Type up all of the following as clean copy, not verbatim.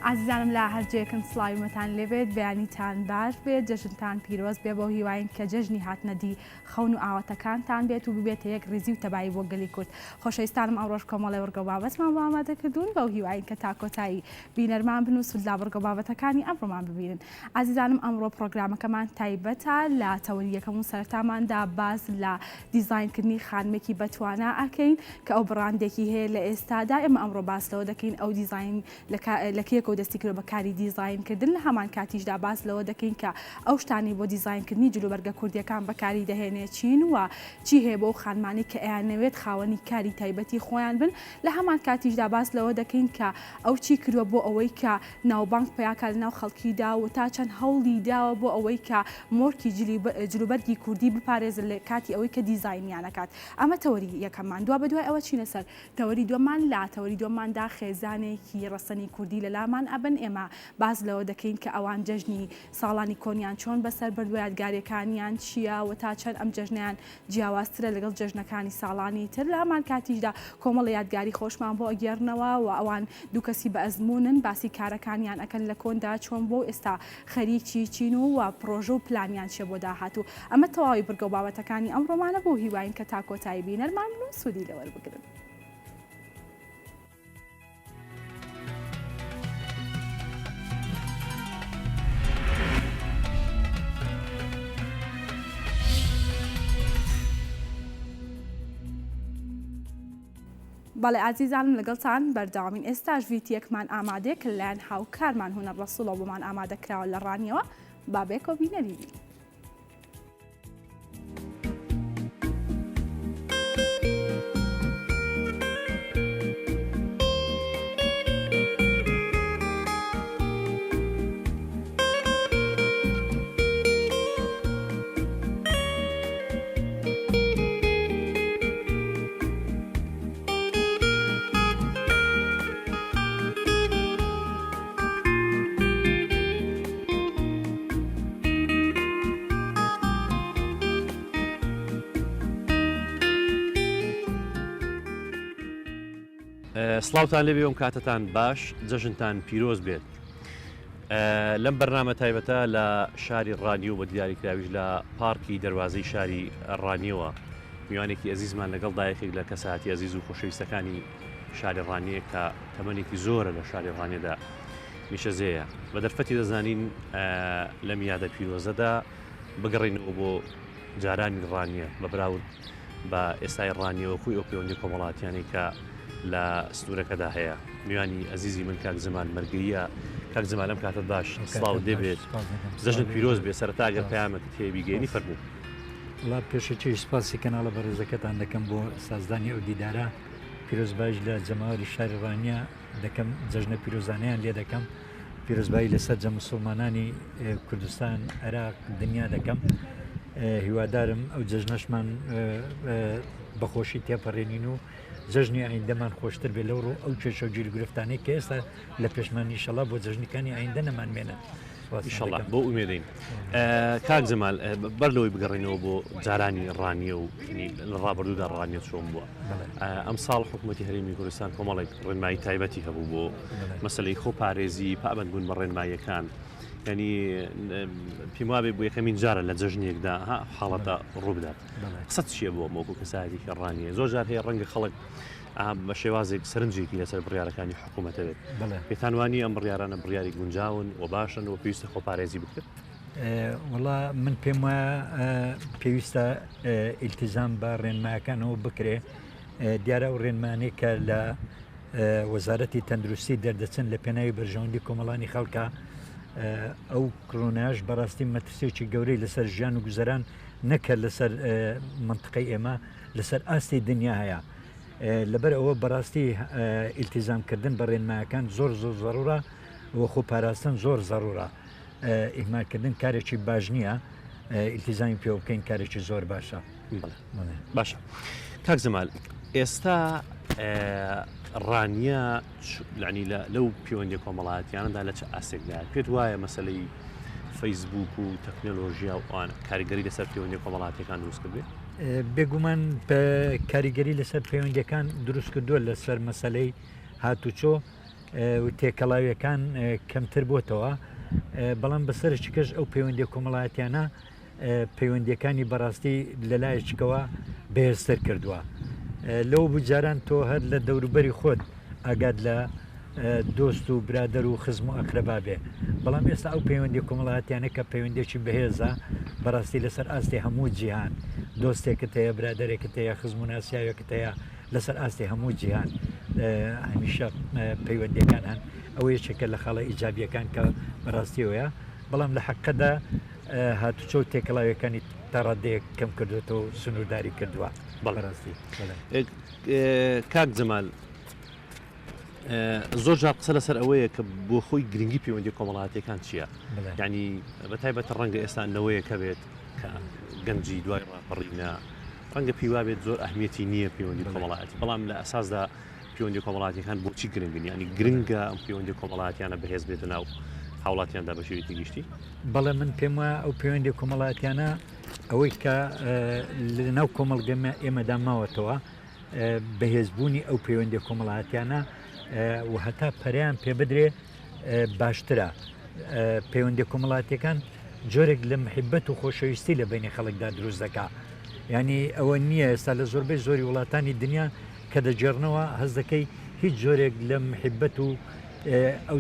ئازیزانم لە هەر جێیەکن سڵاوی مەتان لێبێت بەیانیتان باش بێت جەژنتان پیرۆز بێ بەو هیواین کە جەژنی هاتنەدی خەون و ئاواتەکانتان بێت و ببێتە یەک ڕیزی و تەبایی بۆ گەلی کورد. خۆشەویستانم ئەمڕۆش کۆمەڵێ بڕگە و بابەتمان بۆ ئامادە کردوون بەو هیواین کە تا کۆتایی بینەرمان بن و سوود لە بڕگە و بابەتەکانی ئەمڕۆمان ببینن. ئازیزانم ئەمڕۆ پڕۆگرامەکەمان تایبەتە لە تەوەری یەکەم و سەرەتاماندا باس لە دیزاینکردنی خانمێکی بەتوانا ئەکەین کە ئەو بڕاندێکی هەیە لە ئێستادا ئێمە ئەمڕۆ باس لەوە دەکەین ئەو دیزاین لە کەیەکەوە دەستی کردوە بە کاری دیزاین کردن لە هەمان کاتیشدا باس لەوە دەکەین کە ئەو شتانەی بۆ دیزاین کردنی جلوبەرگە کوردیەکان بەکاری دەهێنێ چین و چی هەیە بۆ ئەو خانمانەی کە ئەیانەوێت خاوەنی کاری تایبەتی خۆیان بن لە هەمان کاتیشدا باس لەوە دەکەین کە ئەو چی کردوە بۆ ئەوەی کە ناوبانگ پەیاکا لە ناو خەڵکیدا و تا چەند هەوڵی داوە بۆ ئەوەی کە مۆرکی جلوبەرگی کوردی بپارێزن لە کاتی ئەوەی کە دیزاینیان ئەکات ئەمە تەوەری یەکەممان دوابەدوای ئەوە چینە سەر تەوەری دووەممان، لە تەوەری دووەمماندا خێزانێکی ڕەسەنی کوردی لە لامان ئەبن، ئێمە باس لەوە دەکەین کە ئەوان جەژنی ساڵانی کۆنیان چۆن بەسەر بردووە، یادگارییەکانیان چییە و تا چەند ئەم جەژنەیان جیاوازترە لەگەڵ جەژنەکانی ساڵانی تر. لە هەمان کاتیشدا کۆمەڵێ یادگاری خۆشمان بۆ ئەگێڕنەوە و ئەوان دوو کەسی بە ئەزموونن، باسی کارەکانیان ئەکەن لە کۆندا چۆن بووە و ئێستا خەریکی چین و و پڕۆژە و پلانیان چیە بۆ داهاتوو. ئەمە تەواوی بڕگە و بابەتەکانی ئەمڕۆمانە بەو هیواین کە تا کۆتایی بینەرمان بن و سوودی لێ وەربگرن. بەڵێ ئازیزانم لەگەڵتان بەردەوامین ئێستاش ڤیتیەکمان ئامادەیە کە لەلایەن هاوکارمان هونەر ڕەسوڵەوە بۆمان ئامادە کراوە لە ڕانیەوە با بێکەوە بینەری بین. سڵاوتان لێبێ ئەم کاتەتان باش جەژنتان پیرۆز بێت لەم بەرنامە تایبەتە لە شاری ڕانیە و بە دیاریکراویش لە پارکی دەروازەی شاری ڕانیەوە میوانێکی ئەزیزمان لەگەڵ دا یەکێک لە کەسایەتی ئەزیز و خۆشەویستەکانی شاری ڕانیە کە تەمەنێکی زۆرە لە شاری ڕانیەدا نیشەزێیە بە دەرفەتی دەزانین لەم یادە پیرۆزەدا بگەڕینەوە بۆ جارانی ڕانیە بە براورد بە ئێستای ڕانیەوە کوی ئەو پەیوەندی کۆمەڵاتیانەی کە لە سنوورەکەدا هەیە میوانی ئەزیزی من کاک زمان مەرگەیە کاک زمان ئەم کاتت باش سڵاو دەبێت جەژنت پیرۆز بێ سەرەتا گەر پەیامێکت هەیە بیگەیەنی فەرموو. وەڵا پێشەکیش سپاسی کەناڵە بەڕێزەکەتان دەکەم بۆ سازدانی ئەو دیدارە، پیرۆزبایش لە جەماوەری شاری ڕانیە دەکەم، جەژنە پیرۆزانەیان لێ دەکەم، پیرۆزبایی لە سەرجەم مسوڵمانانی کوردستان، عێراق، دنیا دەکەم، هیوادارم ئەو جەژنەشمان بەخۆشی تێپەڕێنین و جەژنی ئایندەمان خۆشتر بێ لەو ڕوو ئەو کێشە و گیروگرفتانەی کە ئێستا لە پێشمان ئیشەڵا بۆ جەژنەکانی ئایندە نەمانمێنن. ئیشەڵا بۆ ئومێدین کاک جەمال بەر لەوەی بگەڕێنەوە بۆ جارانی ڕانیە و لە ڕابردوودا ڕانیە چۆن بووە ئەم ساڵ حکوومەتی هەرێمی کوردستان کۆمەڵێک ڕێنمایی تایبەتی هەبوو بۆ مەسلەی خۆ پارێزی پابندبوون بە ڕێنماییەکان ینی پێم وابێ بۆ یەکەمین جارە لە جەژنێکدا حاڵەتە ڕووبدات قسەت چییە بۆ مۆکو کەسایەتێکی ڕانیە زۆر جار هەیە ڕەنگە خەڵک بە شێوازێک سەرنجێکی لەسەر بڕیارەکانی حکوومەتە بێت پێتان وانی ئەم بڕیارانە بڕیاری گونجاون و باشن و پێویستە خۆپارێزی بکرێت وڵا من پێم وایە پێویستە ئیلتیزام بە ڕێنمایەکانەوە بکرێ دیارە ئەو ڕێنمانەی کە لە وەزارەتی تەندروستی دەردەچن لە پێناوی بەرژەوەندی کۆمەڵانی خەڵکە ئەو کرۆناش بەڕاستی مەترسێکی گەورەی لەسەر ژیان و گوزەران نەکە لەسەر منطقەی ئێمە لەسەر ئاستی دنیا هەیە لەبەر ئەوە بەڕاستی ئیلتیزامکردن بە ڕێنمایەکان زۆر زۆر زەڕورە و خۆ پاراستن زۆر زەڕورە ئیهمالکردن کارێکی باش نییە ئیلتیزامی پێوە بکەین کارێکی زۆر باشە باشە کاک جەمال ئێستا ڕانیە لعنی لەو پەیوەندی کۆمەڵایەتیانەدا لە چ ئاستێکدا پێت وایە مەسلەی فەیسبوک و تەکنەلۆژیا و ئەوانە کاریگەری لەسەر پەیوەندی کۆمەڵاتیەکان دروست کردێ؟ بێگومان کاریگەری لەسەر پەیوەندیەکان دروست کردووە لەسەر مەسلەی هاتوچۆ. و تێکەڵاویەکان کەمتر بۆتەوە بەڵام بەسەرێکی کەش ئەو پەیوەندیە کۆمەڵایەتیانە پەیوەندیەکانی بەڕاستی لەلایەکیکەوە بەهێزتر کردووە لەو بوو جاران تۆ هەر لە دەوروبەری خۆت ئاگات لە دۆست و برادەر و خزم و ئەقرەبا بێ بەڵام ئێستا ئەو پەیوەندی کۆمەڵاتیانە کە پەیوەندێکی بەهێزە بەڕاستی لەسەر ئاستی هەموو جیهان دۆستێکت هەیە برادێکت هەیە خزم و ناسیاوێکت هەیە لەسەر ئاستی هەموو جیهان هەمیشە پەیوەندیەکان هەن ئەوە یەکێکە لە خاڵە ئیجابیەکان کە بەڕاستیەوەیە بەڵام لە حەقەدا هاتوچۆ و تێکەڵاویەکانی تا ڕادەیەک کەم کردوێتەوە و سنوورداری کردووە بەڕاستی کاک جەمال زۆر جار قسە لەسەر ئەوەیە کە بۆ خۆی گرنگی پەیوەندی کۆمەڵاتیەکان چییە ینی بە تایبەت ڕەنگە ئێستا نەوەیەکە بێت کە گەنجی دوای ڕاپەڕینە ڕەنگە پێی وابێت زۆر ئەهمیەتی نییە پەیوەندی کۆمەڵایەتی بەڵام لە ئەساسدا پەیوەندی کۆمەڵاتیەکان بۆچی گرنگن ینی گرنگە ئەم پەیوەندی کۆمەڵاتیانە بەهێز بێتە ناو هاوڵاتیاندا بە شێوەیەکی گشتی؟ بەڵێ من پێم وایە ئەو پەیوەندی کۆمەڵاتیانە ئەوەی کە لەناو کۆمەڵگەمە ئێمەدا ماوەتەوە بەهێزبوونی ئەو پەیوەندی کۆمەڵاتیانە و هەتا پەریان پێ بدرێ باشترە. پەیوەندیە کۆمەڵاتیەکان جۆرێک لە محیبەت و خۆشەویستی لە بینی خەڵکدا دروست دەکا ینی ئەوە نییە ئێستا لە زۆربەی زۆری وڵاتانی دنیا کە دەگێڕنەوە هەز دەکەی هیچ جۆرێک لە محیبەت و ئەو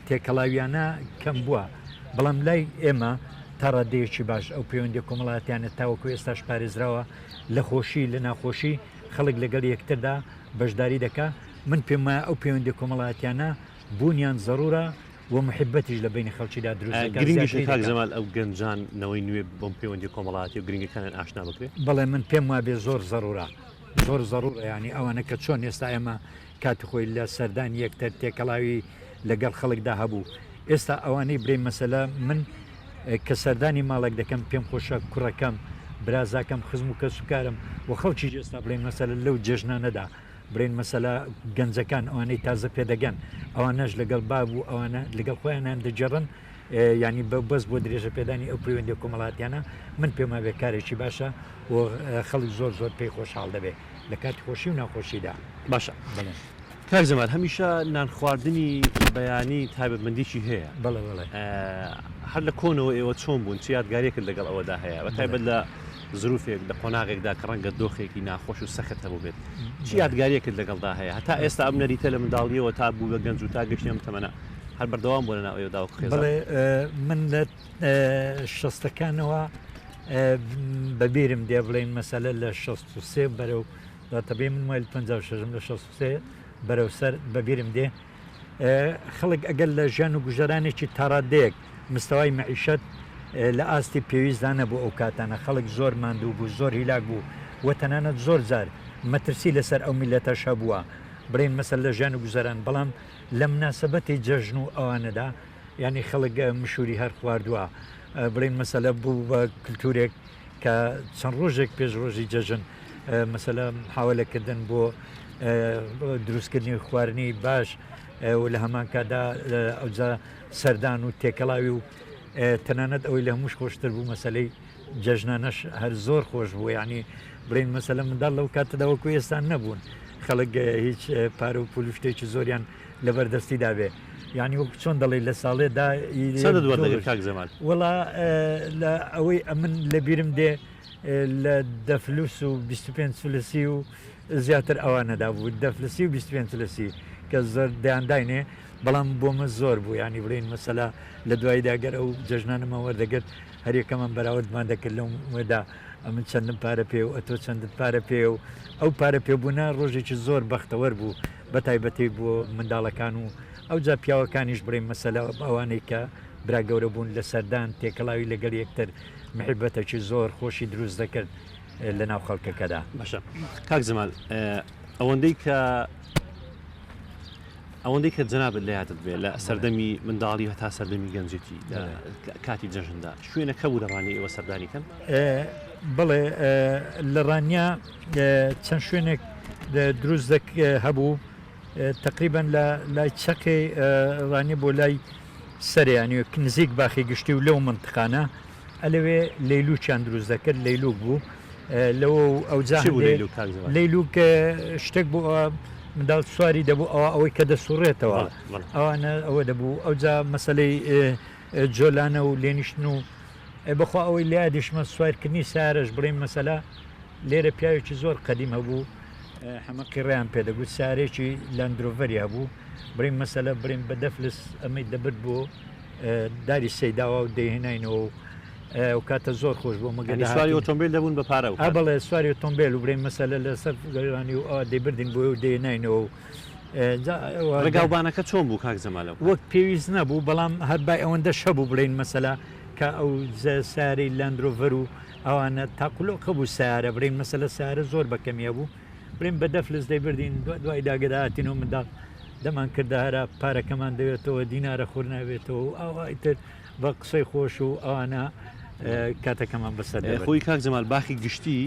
تێکەڵاویانە کەم بووە بەڵام لای ئێمە تا ڕادەیەکی باش ئەو پەیوەندی کۆمەڵاتیانە تاوەکو ئێستاش پارێزراوە لە خۆشی لە ناخۆشی خەڵک لەگەڵ یەکتردا بەشداری دەکا من پێم وایە ئەو پەیوەندی کۆمەڵاتیانە بوونیان زەڕوورە و محیبەتیش لە بەینی خەڵکیدا دروست دەکات، گرنگیشە زیاتری کاک دەکات. جەمال ئەو گەنجان نەوەی نوێ بەم پەیوەندیە کۆمەڵایەتیە و گرنگەکانیان ئاشنا بکرێ؟ بەڵێ من پێم وابێ زۆر زەڕوورە، زۆر زەڕوورە یانی ئەوانە کە چۆن ئێستا ئێمە کاتی خۆی لە سەردانی یەکتر تێکەڵاوی لەگەڵ خەڵکدا هەبوو ئێستا ئەوانەی برێ مەسەلە من کە سەردانی ماڵێک دەکەم پێم خۆشە کوڕەکەم برازاکەم خزم و کەسوکارم و خەڵکیش ئێستا بڵێن مەسەلە لەو جێژنانەدا بڵێین مەسەلە گەنجەکان ئەوانەی تازە پێدەگەن ئەوانەش لەگەڵ باب و ئەوانە لەگەڵ خۆیانیان دەگێڕن ینی بە بەس بۆ درێژە پێدانی ئەو پەیوەندی کۆمەڵاتیانە من پێم وابێ کارێکی باشە و خەڵک زۆر زۆر پێی خۆشحاڵ دەبێت لە کاتی خۆشی و ناخۆشیدا باشە بەڵێ. کاک جەمال هەمیشە نان خواردنی بەیانی تایبەتمەندیی هەیە بەڵێ بەڵێ. هەر لە کۆنەوە ئێوە چۆن بوون چ یادگاریەکت لەگەڵ ئەوەدا هەیە بە تایبەت لە زروفێک لە قۆناغێکدا کە ڕەنگە دۆخێکی ناخۆش و سەخت هەبووبێت چ یادگاریەکت لەگەڵدا هەیە هەتا ئێستا ئەم نەریتە لە منداڵیەوە تا بوو بە گەنج و تا گەشتی ئەم تەمەنە هەر بەردەوام بووە لەناو ئێوەدا وەک خێزان؟ بەڵێ من لە شەستەکانەوە بەبیرم دێ بڵێین مەسەلە لە 63 بەرەو داتەبێ من وای لە 56 لە 63 بەرەو سەر بەبیرم دێ خەڵک ئەگەر لە ژیان و گوزەرانێکی تاڕادەیەک مستەوای مەعیشەت لە ئاستی پێویستدا نەبوو ئەو کاتانە خەڵک زۆر ماندوو بوو زۆر هیلاک بوو و تەنانەت زۆر جار مەترسی لەسەر ئەو میللەتەش هەبووە بڵێین مەسەل لە ژیان و گوزەران بەڵام لە مناسەبەتی جەژن و ئەوانەدا یانی خەڵک مشووری هەر خواردووە بڵێین مەسەلە بوو بە کلتورێک کە چەند ڕۆژێک پێش ڕۆژی جەژن مەسەلە محاولەکردن بۆ دروستکردنی خواردنی باش و لە هەمان کاتدا ئەوجا سەردان و تێکەڵاوی و تەنانەت ئەوەی لە هەمووش خۆشتر بوو مەسلەی جەژنانەش هەر زۆر خۆش بوو یعنی بڵین مەسەلە منداڵ لەو کاتەدا وەکو ئێستا نەبوون خەڵک هیچ پارە و پول و شتێکی زۆریان لەبەردەستی دابێ یعنی وەکو چۆن دەڵێ لە ساڵێدا چەندت وەردەگرت کاک جەمال؟ وەڵا لە ئەوەی ئەمن لەبیرم دێ لە دە فلوس و 25 فلسی و زیاتر ئەوانەدا بوو دە فلسی و 25 فلسی کە زۆر دەیانداینێ بەڵام بۆ من زۆر بوو ینی بڵین مەسەلا لە دواییدا گەر ئەو جەژنانەمان وەردەگرت هەریەکەمان بەراوردمان دەکرد لەو مەدا ئەمن چەندم پارە پێ و ئەتۆ چەندت پارە پێ و ئەو پارە پێبوونە ڕۆژێکی زۆر بەختەوەر بوو بە تایبەتی بۆ منداڵەکان و ئەوجا پیاوەکانیش بڵێین مەسەلە ئەوانەی کە برا گەورە بوون لە سەردان تێکەڵاوی لەگەڵ یەکتر محیبەتەکی زۆر خۆشی دروست دەکرد لە ناو خەڵکەکەدا. باشە کاک جەمال ئەوەندەی کە ئەوەندەی کە جەنابت لە یادت بێ لە سەردەمی منداڵی هەتا سەردەمی گەنجێتی کاتی جەژندا شوێنەکە بوو لە ڕانیە ئێوە سەردانی کەن؟ بەڵێ لە ڕانیە چەند شوێنێک دروست هەبوو تقریبا لە لای چەقی ڕانیە بۆ لای سەریانی نزیک باخی گشتی و لەو منتقانە ئەلەوێ لەیلوکیان دروست دەکرد لەیلوک بوو لەوە و ئەوجا لەیلوک شتێک بۆ. منداڵ سواری دەبوو ئەوە ئەوەی کە دەسوڕێتەوە ئەوانە ئەوە دەبوو ئەوجا مەسلەی جۆلانە و لێنیشتن و بەخوا ئەوەی لادیشمە سوارکردنی سارەش بڵێن مەسەلا لێرە پیاوێکی زۆر قەدیم هەبوو حەمە قیڕیان پێدەگوت سارێکی لاندرۆڤەری هەبوو برین مەسەلە برین بە دەفلس ئەمەی دەبرد بۆ داری سەیداوا و دەیهێناینەوە و ئەو کاتە زۆر خۆش بوو مەگەر سواری ئۆتۆمبیل دەبوون بە پارە و بەڵێ سواری ئۆتۆمبیل و برین مەسەلە لەسەر گەرانی و ئەوە دەیبردین بۆ و دەیهێناینەوە و ڕێگاوبانەکە چۆن بوو کاک جەمال ئەو کاتە؟ وەک پێویست نەبوو بەڵام هەر بای ئەوەندەش هەبوو بڵێین مەسەلە کە ئەو سەیارەی لاندرۆڤەر و ئەوانە تاقولۆقە بوو سەیارە بڵێین مەسەلە سەیارە زۆر بە کەمی هەبوو بڵێن بە دەفلس دەیبردین دوای داگەداهاتین و منداڵ دەمان کردە هەرا پارەکەمان دەوێتەوە دینارە خور نابێتەوە و ئاوا ئیتر بە قسەی خۆش و ئەوانە کاتەکەمان بەسەر خۆی کاک جەمال باخی گشتی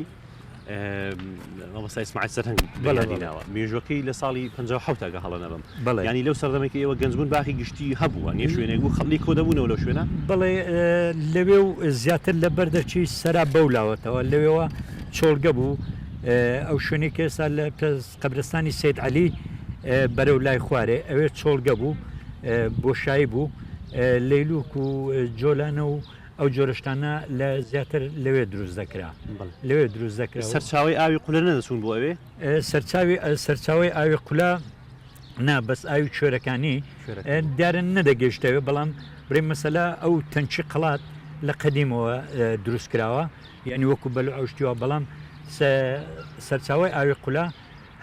مامۆستا ئیسماعیل سەرهەنگ بەڵێ ناوە مێژوەکەی لە ساڵی 57 ئەگە هەڵە نەبم بەڵێ ینی لەو سەردەمێکی ئێوە گەنج بوون باخی گشتی هەبووە نیە شوێنێک بوو خەڵی کۆ دەبوونەوە لەو شوێنە بەڵێ لەوێ و زیاتر لە بەردەچی سەرا بەو لاوەتەوە لەوێوە چۆڵگە بوو ئەو شوێنی کە ئێستا لە قەبرستانی سید عەلی بەرەو لای خوارێ ئەوێ چۆڵگە بوو بۆشایی بوو لەیلوک و جۆلانە و ئەو جۆرە شتانە لە زیاتر لەوێ دروست دەکرا لەوێ دروست دەکرا سەرچاوی ئاوی قولە نەدەچوون بۆ ئەوێ سەرچاوی سەرچاوی ئاوی قولە نا بەس ئاوی کوێرەکانی دیارە نەدەگەیشتەوە بەڵام برێ مەسەلا ئەو تەنکی قەڵات لە قەدیمەوە دروست کراوە یعنی وەکو بەلو ئەوشتیوە بەڵام سەرچاوی ئاوی قولە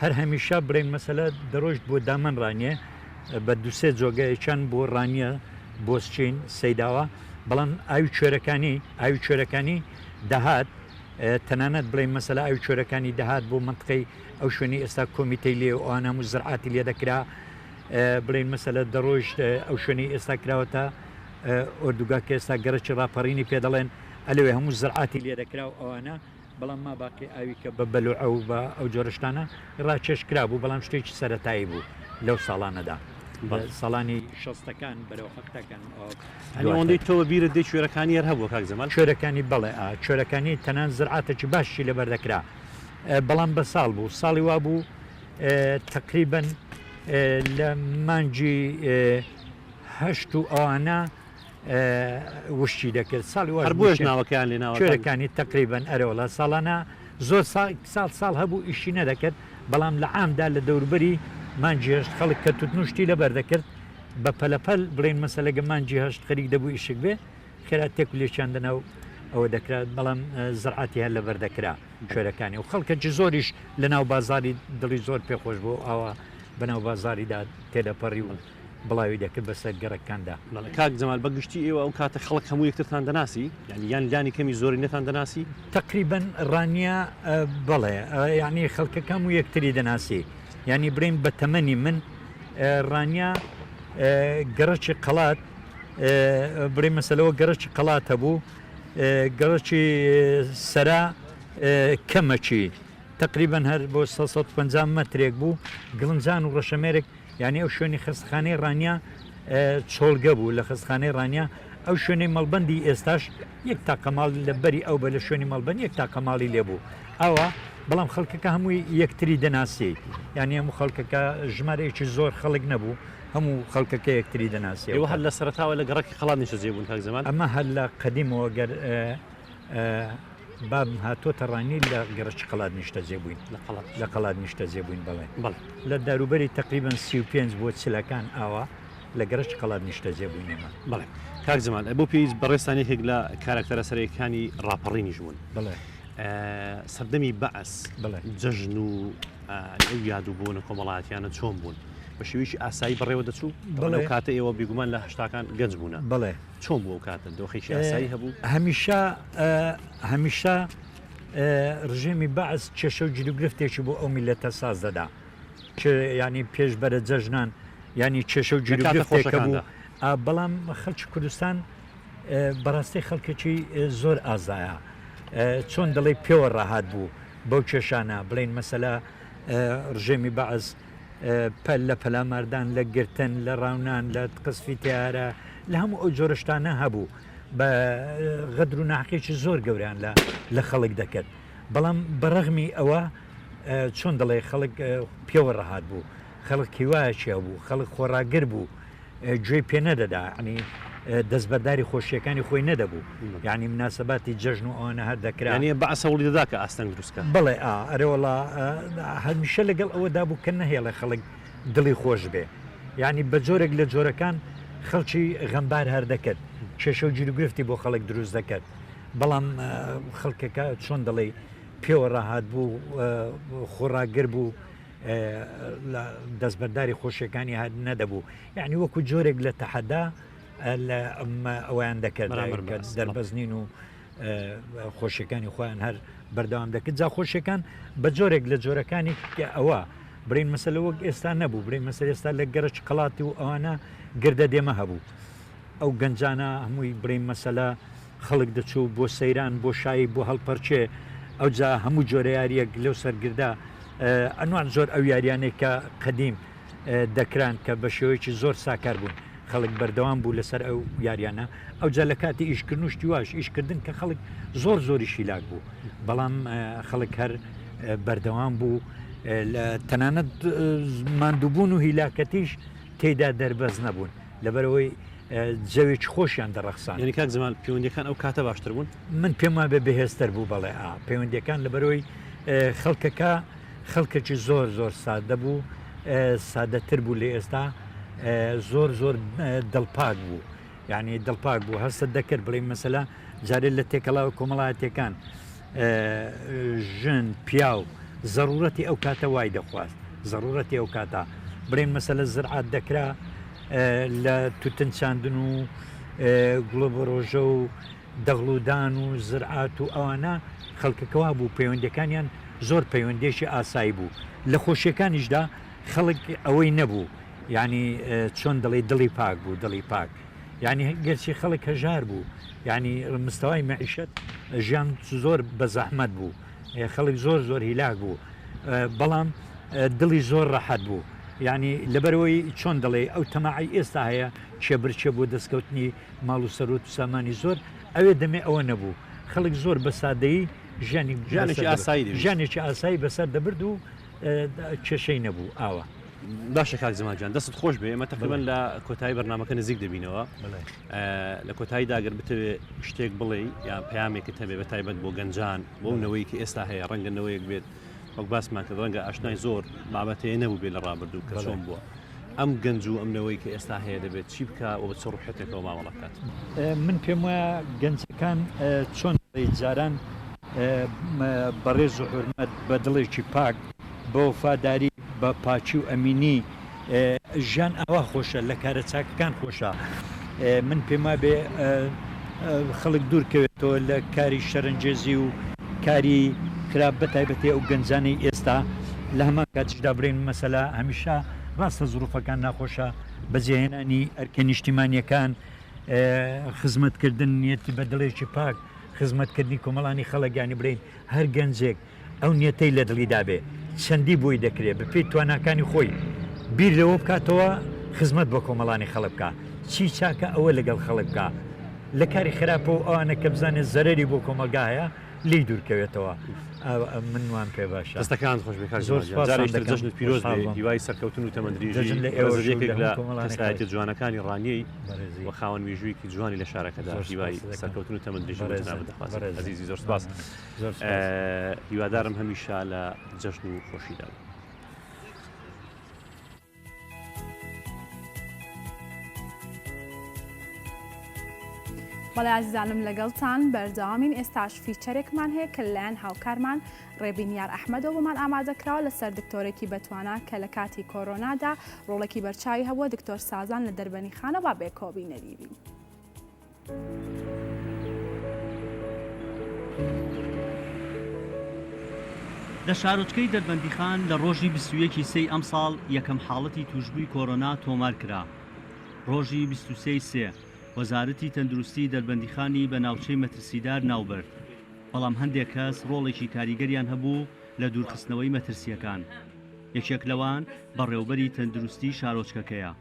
هەر هەمیشە بڵێین مەسەلە دەڕۆیشت بۆ دامەن ڕانیە بە دوسێ جۆگەیەکیان بۆ ڕانیە بۆسچین سەیداوە بەڵام ئاوی کوێرەکانی ئاوی کوێرەکانی دەهات تەنانەت بڵێن مەسەلە ئاوی کوێرەکانی دەهات بۆ منطقەی ئەو شوێنی ئێستا کۆمیتەی لێ و ئەوان هەموو زرعاتی لێ دەکرا بڵێن مەسەلە دەڕۆیشت ئەو شوێنی ئێستا کراوەتە ئۆردوگا کە ئێستا گەڕەکی ڕاپەڕینی پێ دەڵێن ئەلەوێ هەموو زرعاتی لێ دەکرا و ئەوانە بەڵام ما باقی ئاوی کە بە بەلوعە و بە ئەو جۆرە شتانە ڕاکێش کرابوو، بەڵام شتێکی سەرەتایی بوو لەو ساڵانەدا، ساڵانی شەستەکان بەرەو حەفتاکان و ئەوە یانی ئەوەندەی تۆ بە بیرت دێ کوێرەکانی هەر هەبووە کاک جەمال؟ کوێرەکانی بەڵێ، ئا کوێرەکانی تەنان زرعاتێکی باشیشی لەبەر دەکرا، بەڵام بە ساڵ بوو، ساڵی وا بوو تەقریبەن لە مانگی هەشت و ئەوانە وشکی دەکرد ساڵی هەر بۆیەش ناوەکەیان لێ ناوە کوێرەکانی تقریبن ئەرەوەڵا ساڵانە زۆر ساڵ ساڵ هەبوو ئیشی نەدەکرد بەڵام لە عامدا لە دەوربەری مانگی هەشت خەڵک کە توتنوشتی لەبەر دەکرد بە پەلەپەل بڵێن مەسەلەگە مانگی هەشت خەریک دەبوو ئیشک بێ خێرا تێک و لێکیان دەنا و ئەوە دەکرا بەڵام زرعاتی هەر لەبەر دەکرا کوێرەکانی و خەڵکەکی زۆریش لە ناو بازاری دڵی زۆر پێخۆش بۆ ئاوا بەناو بازاریدا تێدەپەڕی و بڵاوی دەکرد بەسەر گەڕەکەکاندا. بەڵێ کاک جەمال بە گشتی ئێوە ئەو کاتە خەڵک هەموو یەکترتان دەناسی؟ یانی یان لانی کەمی زۆرینەتان دەناسی؟ تەقریبەن ڕانیە بەڵێ یانی خەڵکەکە هەموو یەکتری دەناسی یانی برێن بە تەمەنی من ڕانیە گەڕەکی قەڵات بڵێ مەسەلەوە گەڕەکی قەڵات هەبوو گەڕەکی سەرا کەمەکی تقریبا هەر بۆ 350 مەترێک بوو گڵنجان و ڕەشەمێرک یانی ئەو شوێنی خەستخانەی ڕانیە چۆڵگە بوو لە خەستخانەی ڕانیە ئەو شوێنەی مەڵبەندی ئێستاش یەک تاقە ماڵ لە بەری ئەو بە لە شوێنی مەڵبەند یەک تاقە ماڵی لێ بوو ئەوە بەڵام خەڵکەکە هەمووی یەکتری دەناسی یانی هەموو خەڵکەکە ژمارەیەکی زۆر خەڵک نەبوو هەموو خەڵکەکە یەکتری دەناسی ئێوە هەر لە سەرەتاوە لە گەڕەکی قەڵات نیشتەجێ بوون کاک جەمال؟ ئەمە هەر لە قەدیمەوە گەر بابم هاتۆتە ڕانی لە گەڕەکی قەڵات نیشتەجێ بووین. لە قەڵات. لە قەڵات نیشتەجێ بووین بەڵێ. بەڵێ. لە داروبەری تەقریبەن 35 بۆ چلەکان ئاوا لە گەڕەکی قەڵات نیشتەجێ بووین ئێمە. بەڵێ. کاک جەمال بۆ پێویست بەڕێزتان یەکێک لە کارەکتەرە سەرەکیەکانی ڕاپەڕینیش بوون. بەڵێ. سەردەمی بەعس بەڵێ. جەژن و ئەو یاد و بۆنە کۆمەڵایەتیانە چۆن بوون؟ بە شێوەیەکی ئاسایی بەڕێوە دەچوو؟ بەڵێ. لەو کاتە ئێوە بێگومان لە هەشتاکان گەنج بوونە. بەڵێ. چۆن بوو ئەو کاتە؟ دۆخێکی ئاسایی هەبوو؟ هەمیشە هەمیشە ڕژێمی بەعس کێشە و گیروگرفتێکی بۆ ئەو میلەتە ساز دەدا ینی پێش بەرە جەژنان ینی کێشە و گیروگرفتێکە بوو بەڵام خەڵکی کوردستان بەڕاستی خەڵکێکی زۆر ئازایە چۆن دەڵێ پێوە ڕاهات بوو بەو کێشانە بڵین مەسەلا ڕژێمی بەعس پەل لە پەلاماردان، لە گرتن، لە ڕاونان، لە قسفی تەیارە، لە هەموو ئەو جۆرە شتانە هەبوو. بە غەدر و ناحەقیەکی زۆر گەورەیان لە لە خەڵک دەکرد. بەڵام بە ڕەغمی ئەوە چۆن دەڵێ خەڵک پێوە ڕەهات بوو. خەڵک هیوایەکی هەبوو، خەڵک خۆڕاگر بوو، گوێی پێ نەدەدا، یانی دەستبەرداری خۆشییەکانی خۆی نەدەبوو، یانی مناسەباتی جەژن و ئەوانە هەر دەکرا. یانی بەعس هەوڵی دەدا کە ئاستەنگ دروست کات. بەڵێ، ئا، ئەرێوەڵا، هەمیشە لەگەڵ ئەوەدا بوو کە نەهێڵێ خەڵک دڵی خۆش بێ. یانی بە جۆرێک لە جۆرەکان خەڵکی غەمبار هەر دەکرد، کێشە و گیروگرفتی بۆ خەڵک دروست دەکرد، بەڵام خەڵکەکە چۆن دەڵێی پێوە ڕاهات بوو، خۆڕاگر بوو، لە دەستبەرداری خۆشیەکانی هەر نەدەبوو یعنی وەکو جۆرێک لە تەحەدا لە ئەویان دەکرد دەربەزنین و خۆشیەکانی خۆیان هەر بەردەوام دەکرد جا خۆشیەکان بە جۆرێک لە جۆرەکانی کە ئەوە برین مەسەلە وەک ئێستا نەبوو برین مەسەر ئێستا لە گەرەک قەڵاتی و ئەوانە گردە دێمە هەبوو ئەو گەنجانە هەمووی بڵێین مەسەلە خەڵک دەچوو بۆ سەیران بۆ شایی بۆ هەڵپەرکێ ئەوجا هەموو جۆرە یاریەک لەو سەرگردە ئەنوان زۆر ئەو یاریانەی کە قەدیم دەکران کە بە شێوەیەکی زۆر ساکار بوون خەڵک بەردەوام بوو لەسەر ئەو یاریانە ئەوجا لە کاتی ئیشکردن و شتی واش ئیشکردن کە خەڵک زۆر زۆری شیلاک بوو بەڵام خەڵک هەر بەردەوام بوو تەنانەت ماندووبوون و هیلاکەتیش تێدا دەربەست نەبوون. لەبەرئەوەی جەوێکی خۆشیان دەڕەخساند. یانی کاک جەمال پەیوەندیەکان ئەو کاتە باشتر بوون؟ من پێم وابێ بەهێزتر بوو بەڵێ ئا پەیوەندیەکان لەبەرئەوەی خەڵکەکە خەڵکێکی زۆر زۆر سادە بوو سادەتر بوو لە ئێستا زۆر زۆر دڵپاک بوو یعنی دڵپاک بوو هەستت دەکرد بڵێ مەسەلا جارێ لە تێکەڵاوە کۆمەڵایەتیەکان ژن پیاو زەڕوڕەتی ئەو کاتە وای دەخواست زەڕوڕەتی ئەو کاتە بڵێن مەسەلە زرعات دەکرا لە توتن چاندن و گوڵە بەڕۆژە و دەغڵودان و زرعات و ئەوانە خەڵکەکەوا بوو پەیوەندەکانیان زۆر پەیوەندێکی ئاسایی بوو لە خۆشیەکانیشدا خەڵک ئەوەی نەبوو یعنی چۆن دڵی دڵی پاک بوو دڵی پاک یانی گەرچی خەڵک هەژار بوو یانی مستەوای مەعیشەت ژیان زۆر بە زەحمەت بوو خەڵک زۆر زۆر هیلاک بوو بەڵام دڵی زۆر ڕەحەت بوو یعنی لەبەرەوەی چۆن دەڵێ ئەو تەماعی ئێستا هەیە کێبرکێ بۆ دەستکەوتنی ماڵ و سەروت و سامانی زۆر ئەوێ دەمێ ئەوە نەبوو خەڵک زۆر بە سادەیی ژیانی ژیانێکی ئاسایی ژیانێکی ئاسایی بەسەر دەبرد و کێشەی نەبوو ئاوا. باشە کاک جەمال گیان دەستت خۆش بێ ئێمە تقریبا لە کۆتایی بەرنمەکە نزیک دەبینەوە لە کۆتایی داگەر بتەوێ شتێک بڵێ یان پەیامێکت هەبێ بە تایبەت بۆ گەنجان بۆ نەوەی کە ئێستا هەیە ڕەنگە نەوەیەک بێت وەک باسمان کرد ڕەنگە ئاشنای زۆر بابەتەیە نەبوو بێ لە ڕابردوو کە چۆن بووە ئەم گەنج و ئەم نەوەی کە ئێستا هەیە دەبێت چی بکە و بە چ ڕوحێتێکەوە مامەڵە بکات؟ من پێم وایە گەنجەکان چۆن جاران بەڕێز و حورمەت بە دڵێکی پاک بە وەفاداری بە پاکی و ئەمینی ژیان ئاوا خۆشە لە کارە چاکەکان خۆشە من پێم وابێ خەڵک دوور کەوێتەوە لە کاری شەرەنگێزی و کاری خراپ بە تایبەتی ئەو گەنجانەی ئێستا لە هەمان کاتیشدا بڵێن مەسەلە هەمیشە ڕاستە زروفەکان ناخۆشە بەجێهێنانی ئەرکە نیشتیمانیەکان خزمەتکردن نیەتی بە دڵێکی پاک خزمەتکردنی کۆمەڵانی خەڵک یانی بڵێین هەر گەنجێک ئەو نیەتەی لە دڵیدا بێ چەندی بۆی دەکرێ بە پێی تواناکانی خۆی بیر لەوە بکاتەوە خزمەت بە کۆمەڵانی خەڵک بکا چی چاکە ئەوە لەگەڵ خەڵک بکا لە کاری خراپە و ئەوانە کە بزانێت زەرەری بۆ کۆمەڵگا هەیە لێی دوور کەوێتەوە من وام پێ باشە. دەستەکانت خۆش بێ کاک جەمال گیان جارێکی تر جەژنت پیرۆز بێ هیوای سەرکەوتن و تەمەندرێژی جەژن لە ئێوەش و یەکێک لە کەسایەتیە جوانەکانی ڕانیەی و خاوەن مێژوویەکی جوانی لە شارەکەدا هیوای سەرکەوتن و تەمەندرێژی بۆ جەنابت دەخوازم ئەزیزی زۆر سپاس هیوادارم هەمیشە لە جەژن و خۆشیدا بن. بەڵێ ئازیزانم لەگەڵتان بەردەوامین ئێستاش فیچەرێکمان هەیە کە لەلایەن هاوکارمان ڕێبین یار ئەحمەدەوە بۆمان ئامادەکراوە لەسەر دکتۆرێکی بەتوانا کە لە کاتی کۆرۆنادا ڕۆڵێکی بەرچاوی هەبووە دکتۆر سازان لە دەربەنیخانە با بێکەوە بینەری بین. لە شارۆچکەی دەربەندیخان لە ڕۆژی 21 ی سێی ئەمساڵ یەکەم حاڵەتی تووشبووی کۆرۆنا تۆمارکرا. ڕۆژی 23 ی سێ وەزارەتی تەندروستی دەربەندیخانی بە ناوچەی مەترسیدار ناوبرد، بەڵام هەندێک کەس ڕۆڵێکی کاریگەریان هەبوو لە دوورخستنەوەی مەترسییەکان. یەکێک لەوان بەڕێوبەری تەندروستی شارۆچکەکەیە.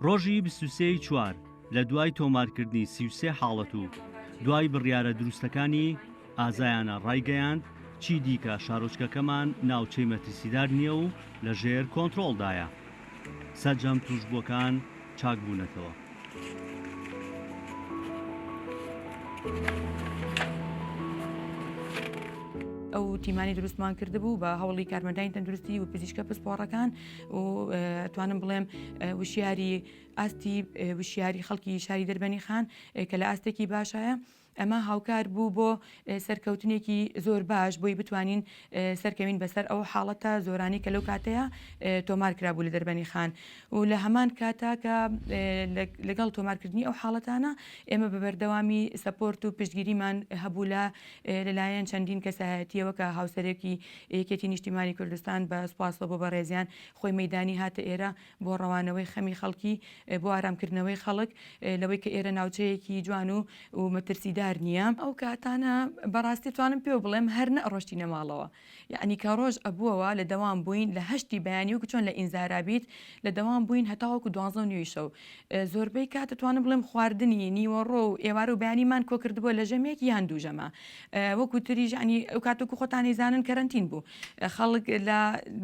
ڕۆژی 23 ی چوار لە دوای تۆمارکردنی 33 حاڵەت و دوای بڕیارە دروستەکانی ئازایانە ڕایگەیاند چی دیکە شارۆچکەکەمان ناوچەی مەترسیدار نییە و لە ژێر کۆنترۆڵدایە. سەرجەم تووشبووەکان چاکبوونەتەوە. ئەو تیمانی دروستمان کردبوو بە هەوڵی کارمەندانی تەندروستی و پزیشکە پسپۆڕەکان و توانم بڵێم وشیاری ئاستی وشیاری خەڵکی شاری دەربەنی خان کە لە ئاستێکی باشایە ئەمە هاوکار بوو بۆ سەرکەوتنێکی زۆر باش بۆی بتوانین سەرکەوین بەسەر ئەو حاڵەتە زۆرانی کە لەو کاتەیە تۆمار کرابوو لە دەربەنی خان و لە هەمان کاتا کە لەگەڵ تۆمارکردنی ئەو حاڵەتانە ئێمە بە بەردەوامی support و پشتگیریمان هەبوو لە لەلایەن چەندین کەسایەتیەوە کە هاوسەرێکی یەکێتی نیشتیمانی کوردستان بە سوپاسەوە بۆ بەڕێزیان خۆی مەدانی هاتە ئێرە بۆ ڕەوانەوەی خەمی خەڵکی، بۆ ئارامکردنەوەی خەڵک لەوەی کە ئێرە ناوچەیەکی جوان و و مەترسیدار نییە. ئەو کاتانە بەڕاستی توانم پێو بڵێم هەر نەئەڕۆشتینە ماڵەوە یەعنی کە ڕۆژ ئەبووەوە لە دەوام بووین لە هەشتی بەیانی وەکو چۆن لە ئینزارا بیت لە دەوام بووین هەتاوەکو دوانزە و نیوی شەو زۆربەی کات دەتوانم بڵێم خواردنی نیوەڕۆ و ئێوارە و بەیانیمان کۆکردبووە لە ژەمێک یان دوو ژەمە وەکو تریش یەعنی ئەو کات وەکو خۆتان ئەیزانن کەرەنتین بوو خەڵک لە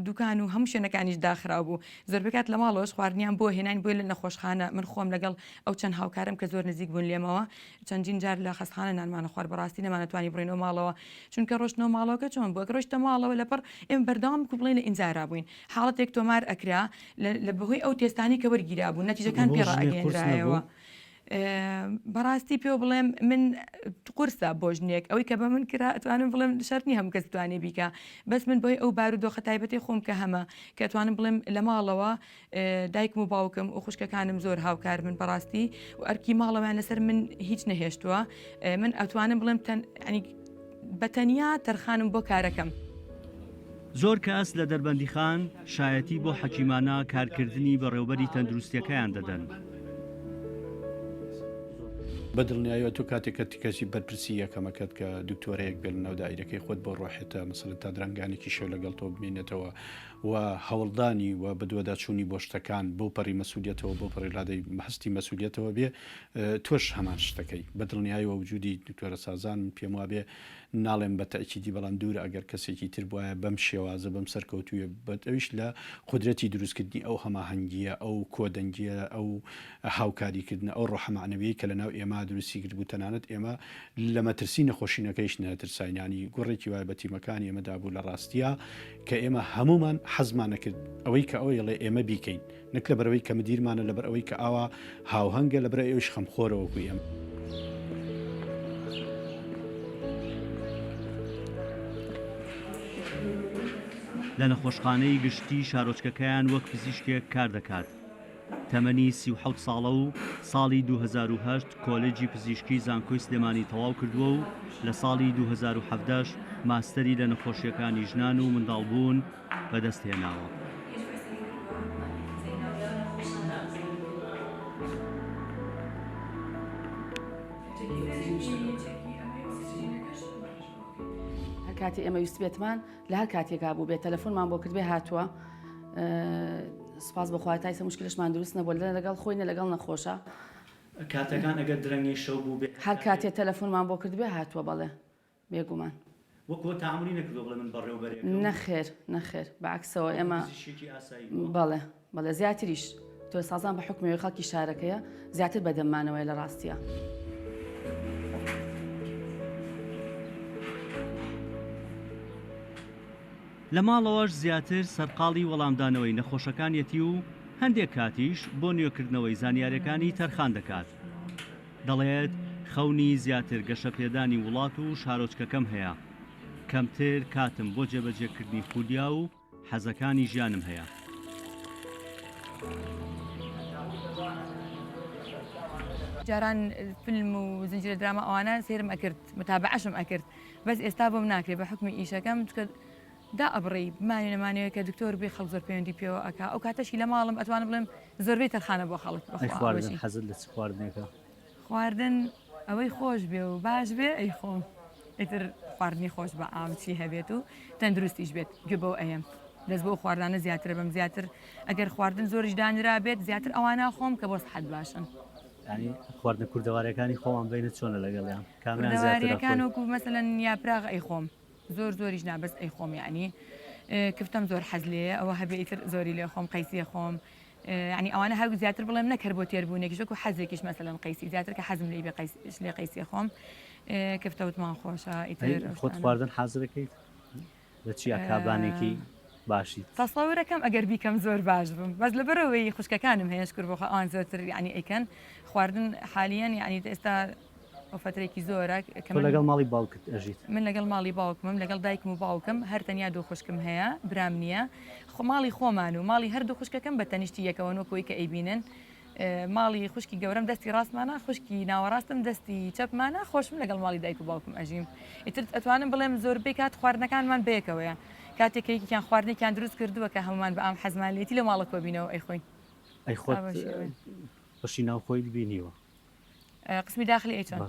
دوکان و هەموو شوێنەکانیش داخراو بوو زۆربەی کات لە ماڵەوەش خواردنیان بۆ هێناین بۆیە لە نەخۆشخانە من خۆم لەگەڵ ئەو چەند هاوکارم کە زۆر نزیک بوون لێمەوە چەندین جار لە خەستخانە نانمانە خوارد بەڕاستی نەمانەتوانی بڕۆینەوە ماڵەوە چونکە ڕۆشتنەوە ماڵەوەکە چۆن بوو ئەگەر ڕۆیشتە ماڵەوە لەپڕ ئێمە بەردەوام بکو بڵێین لە ئینزارا بووین حاڵەتێک تۆمار ئەکرا لە بەهۆی ئەو تێستانەی کە وەرگیرابوون نەتیجەکان بۆ پێ ژنێک قورس ڕائەگەیەنرایەوە نەبوو؟ بەڕاستی پێو بڵێم من قورسە بۆ ژنێک ئەوەی کە بە من کرا ئەتوانم بڵێم شەرت نییە هەموو کەس بتوانێ بیکا بەس من بۆی ئەو بارودۆخە تایبەتی خۆم کە هەمە کە ئەتوانم بڵێم لە ماڵەوە دایکم و باوکم و خوشکەکانم زۆر هاوکار من بەڕاستی و ئەرکی ماڵەوەیان لەسەر من هیچ نەهێشتووە من ئەتوانم بڵێم تەن ینی بە تەنیا تەرخانم بۆ کارەکەم. زۆر کەس لە دەربەندیخان شایەتی بۆ حەکیمانە کارکردنی بەڕێوبەری تەندروستیەکەیان دەدەن. بە دڵنیایەوە تۆ کاتێک کە کەسی بەرپرسی یەکەمەکەت کە دکتۆرەیەک بێت لەناو دایرەکەی خۆت بۆ ڕۆحێتە مەسەلەن تا درەنگانێکی شەو لەگەڵ تۆ بمێنێتەوە و هەوڵدانی و بەدواداچوونی بۆ شتەکان بەو پەڕی مەسولیەتەوە بەو پەڕی ڕادەی هەستی مەسولیەتەوە بێ تۆش هەمان شتەکەی بە دڵنیایەوە وجودی دکتۆرە سازان من پێم وابێ ناڵێم بە تەئکیدی بەڵام دوورە ئەگەر کەسێکی تر بوایە بەم شێوازە بەم سەرکەوتوویە بەت ئەویش لە قودرەتی دروستکردنی ئەو هەماهەنگییە ئەو کۆدەنگییە ئەو هاوکاریکردنە ئەو ڕۆحە مەعنەویەی کە لەناو ئێمە دروستی کردبوو تەنانەت ئێمە لە مەترسی نەخۆشینەکەیش نەترساین یانی گوڕێکی وای بە تیمەکانی ئێمە دابوو لە ڕاستیا کە ئێمە هەموومان حەزمان نەکرد ئەوەی کە ئەوەی ئەڵێ ئێمە بیکەین نەک لەبەرئەوەی کە مدیرمانە لەبەر ئەوەی کە ئاوا هاوهەنگە لەبەر ئەویش خەمخۆرە وەکو ئێمە. لە نەخۆشخانەی گشتی شارۆچکەکەیان وەک پزیشکێک کار دەکات. تەمەنی 37 ساڵە و ساڵی 2008 کۆلێجی پزیشکی زانکۆی سلێمانی تەواو کردووە و لە ساڵی 2017 ماستەری لە نەخۆشییەکانی ژنان و منداڵبوون بەدەست هێناوە. هەر کاتێ ئێمە ویستبێتمان لە هەر کاتێکا بوو بێت تەلەفۆنمان بۆ کردبێ هاتووە سوپاس بۆ خوا تا ئیسە موشکلەشمان دروست نەبووە لە لەگەڵ خۆی نە لەگەڵ نەخۆشە. کاتەکان ئەگەر درەنگی شەو بووبێ هەر کاتێ تەلەفۆنمان بۆ کردبێ هاتووە بەڵێ. بێگومان. وەک ئەوە تەعامولی نەکردووە بڵێ من بەڕێوبەرێکم؟ نەخێر نەخێر بە عەکسەوە ئێمە وەکو پزیشکێکی ئاسایی بووە؟ بەڵێ بەڵێ زیاتریش تۆ سازان بە حوکمی ئەوەی خەڵکی شارەکەیە زیاتر بە دەممانەوەیە لە ڕاستیا. لە ماڵەوەش زیاتر سەرقاڵی وەڵامدانەوەی نەخۆشەکانیەتی و هەندێک کاتیش بۆ نوێکردنەوەی زانیاریەکانی تەرخان دەکات. دەڵێت، خەونی زیاتر گەشەپێدانی وڵات و شارۆچکەکەم هەیە، کەمتر کاتم بۆ جێبەجێکردنی خولیا و حەزەکانی ژیانم هەیە. جاران فیلم و زنجیرە دراما ئەوانە سەیرم ئەکرد متابەعەشم ئەکرد بەس ئێستا بۆم ناکرێ بە حوکمی ئیشەکەم چونکە دائەبڕی بمانەوێ نەمانەوێ کە دکتۆر بێ خەڵک زۆر پەیوەندی پێوە ئەکا ئەو کاتەشی لە ماڵم ئەتوانم بڵێم زۆربەی تەرخانە بۆ خەڵک ئەی بەخوا خواردن ئەوەشی حەزت لە چ خواردنێکە؟ خواردن ئەوەی خۆش بێ و باش بێ ئەیخۆم ئیتر خواردنی خۆش بە عام چی هەبێت و تەندروستیش بێت گوێ بەو ئەیەم دەست بۆ خواردانە زیاترە بەم زیاتر ئەگەر خواردن زۆریش دانرا بێت زیاتر ئەوانە خۆم کە بۆ سەحەت باشن. یانی خواردنە کوردەواریەکانی خۆمان بینت چۆنە لەگەڵیان کامیان زیاتر کوردەواریەکان ئەخۆی؟ وەکو مەسەلەن یاپراغ ئەیخۆم. زۆر زۆریش نا بەس ئەیخۆم یەعنی کفتەم زۆر حەز لێیە ئەوە هەبێ ئیتر زۆری لێ خۆم قەیسیە خۆم یعنی ئەوانە هەر زیاتر بڵێم نەک هەر بۆ تێربوونێکیش وەکو حەزێکیش مەسەلەن قەیسی زیاتر کە حەزم لێی بێ قەیس لێ قەیسیە خۆم کفتە وتمان خۆشە ئیتر خۆت خواردن حازرەکەیت لە چیا کابانێکی باشیت؟ تەسەورەکەم ئەگەر بیکەم زۆر باش بم بەس لەبەرئەوەی خوشکەکانم هەیە شکر بۆ خوا ئەوان زۆرتر یعنی ئەیکەن خواردن حالیەن یعنی ئێستا ئەو فەترێکی زۆرە کە من لەگەڵ ماڵی باوکت ئەژیت؟ من لەگەڵ ماڵی باوکمم لەگەڵ دایکم و باوکم هەر تەنیا دوو خوشکم هەیە برام نییە خۆ ماڵی خۆمان و ماڵی هەردوو خوشکەکەم بە تەنیشتی یەکەوەن وەکو ئەوەی کە ئەیبینن ماڵی خوشکی گەورەم دەستی ڕاستمانە خوشکی ناوەڕاستم دەستی چەپمانە خۆشم لەگەڵ ماڵی دایک و باوکم ئەژیم ئیتر ئەتوانم بڵێم زۆربەی کات خواردنەکانمان بەیەکەوەیە کاتێک کە یەکێکیان خواردنێکیان دروست کردووە کە هەمومان بە ئام حەزمان لێتی لە ماڵە کۆبینەوە ئەیخۆین ئەی خۆت بەشی ناوخۆیت بینیوە؟ قسمی داخلی ئەی چۆن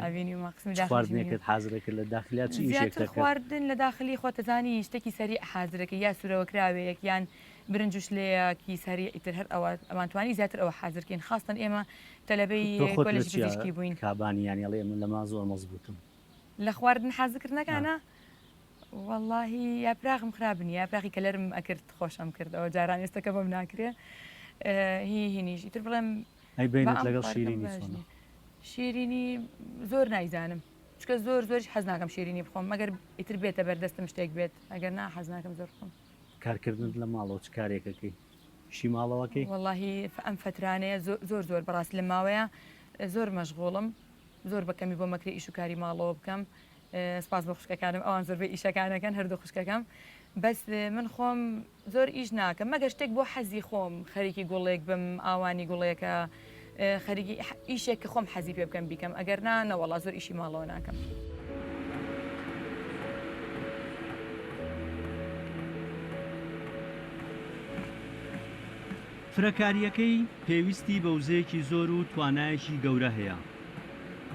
ئەبینیومە قسمی داخلی خواردنێکت حازرە کرد لە داخلیا چی ئیشێک زیاتر خواردن لە داخلی خۆتەزانی شتێکی سەریع حازرەکە یا سوورەوەکراوەیەک یان برنج و شلەیەکی سەریع ئیتر هەر ئەوە ئەمانتوانی زیاتر ئەوە حازرکەین خاستەن ئێمە تەلەبەی کۆلێژی پزیشکی بووین کابانی یانی ئەڵێ من لەما زۆر مەزبوتم لە خواردن حازرکردنەکانە وەڵاهی یاپراخم خراپ نییە یاپراخی کەلەرم ئەکرد خۆشم کرد ئەوە جاران ئێستەکە بەم ناکرێ هی هینیش ئیتر بڵێم ئەی بەینت لەگەڵ شیرینی چۆنە؟ شیرینی زۆر نایزانم چکە زۆر زۆریش حەز ناکەم شیرینی بخۆم مەگەر ئیتر بێتە بەردەستم شتێک بێت ئەگەر نا حەز ناکەم زۆر بخۆم. کارکردنت لە ماڵەوە چ کارێکەکەی؟ ئیشی ماڵەوەکەی؟ وەڵاهی ئەم فەترانەیە زۆر زۆر بەڕاستی لە ماوەیە زۆر مەشغوڵم زۆر بە کەمی بۆم ئەکرێ ئیش و کاری ماڵەوە بکەم سپاس بۆ خوشکەکانم ئەوان زۆربەی ئیشەکانەکەن هەردوو خوشکەکەم بەس من خۆم زۆر ئیش ناکەم مەگەر شتێک بۆ حەزی خۆم خەریکی گوڵێک بم ئاوانی گوڵێکە خەریکی ئیشێک کە خۆم حەزی پێ بکەم بیکەم ئەگەر نا نەوەڵا زۆر ئیشی ماڵەوە ناکەم. فرەکارییەکەی پێویستی بە وزەیەکی زۆر و توانایەکی گەورە هەیە،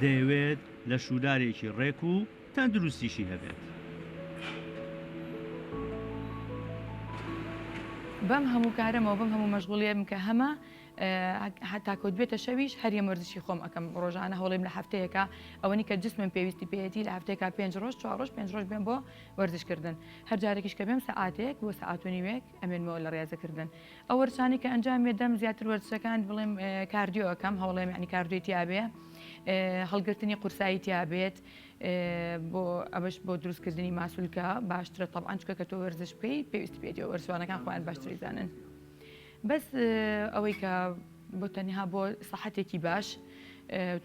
دەیەوێت لەشولارێکی ڕێک و تەندروستیشی هەبێت. بەم هەموو کارەمەوە بەم هەموو مەشغوڵیەم کە هەمە هەتا کەوت بێتە شەویش هەر یەم وەرزشی خۆم ئەکەم ڕۆژانە هەوڵێم لە هەفتەیەکە ئەوەنی کە جسمم پێویستی پێیەتی لە هەفتەیەکا پێنج ڕۆژ چوار ڕۆژ پێنج ڕۆژ بێم بۆ وەرزشکردن هەر جارێکیش کە بێم سەعاتێک بۆ سەعات و نیوێک ئەمێنمەوە لە ڕیازەکردن ئەو وەرزشانەی کە ئەنجام مێدەم زیاتر وەرزشەکان بڵێم cardio ئەکەم هەوڵێم یعنی cardio ی تیابێ هەڵگرتنی قورسایی تیابێت بۆ ئەوەش بۆ دروستکردنی ماسولکە باشترە تەبعەن چونکە کە تۆ وەرزش بکەی پێویستی پێیەتی وەرزشوانەکان خۆیان باشتری زانن بەس ئەوەی کە بۆ تەنها بۆ سەحەتێکی باش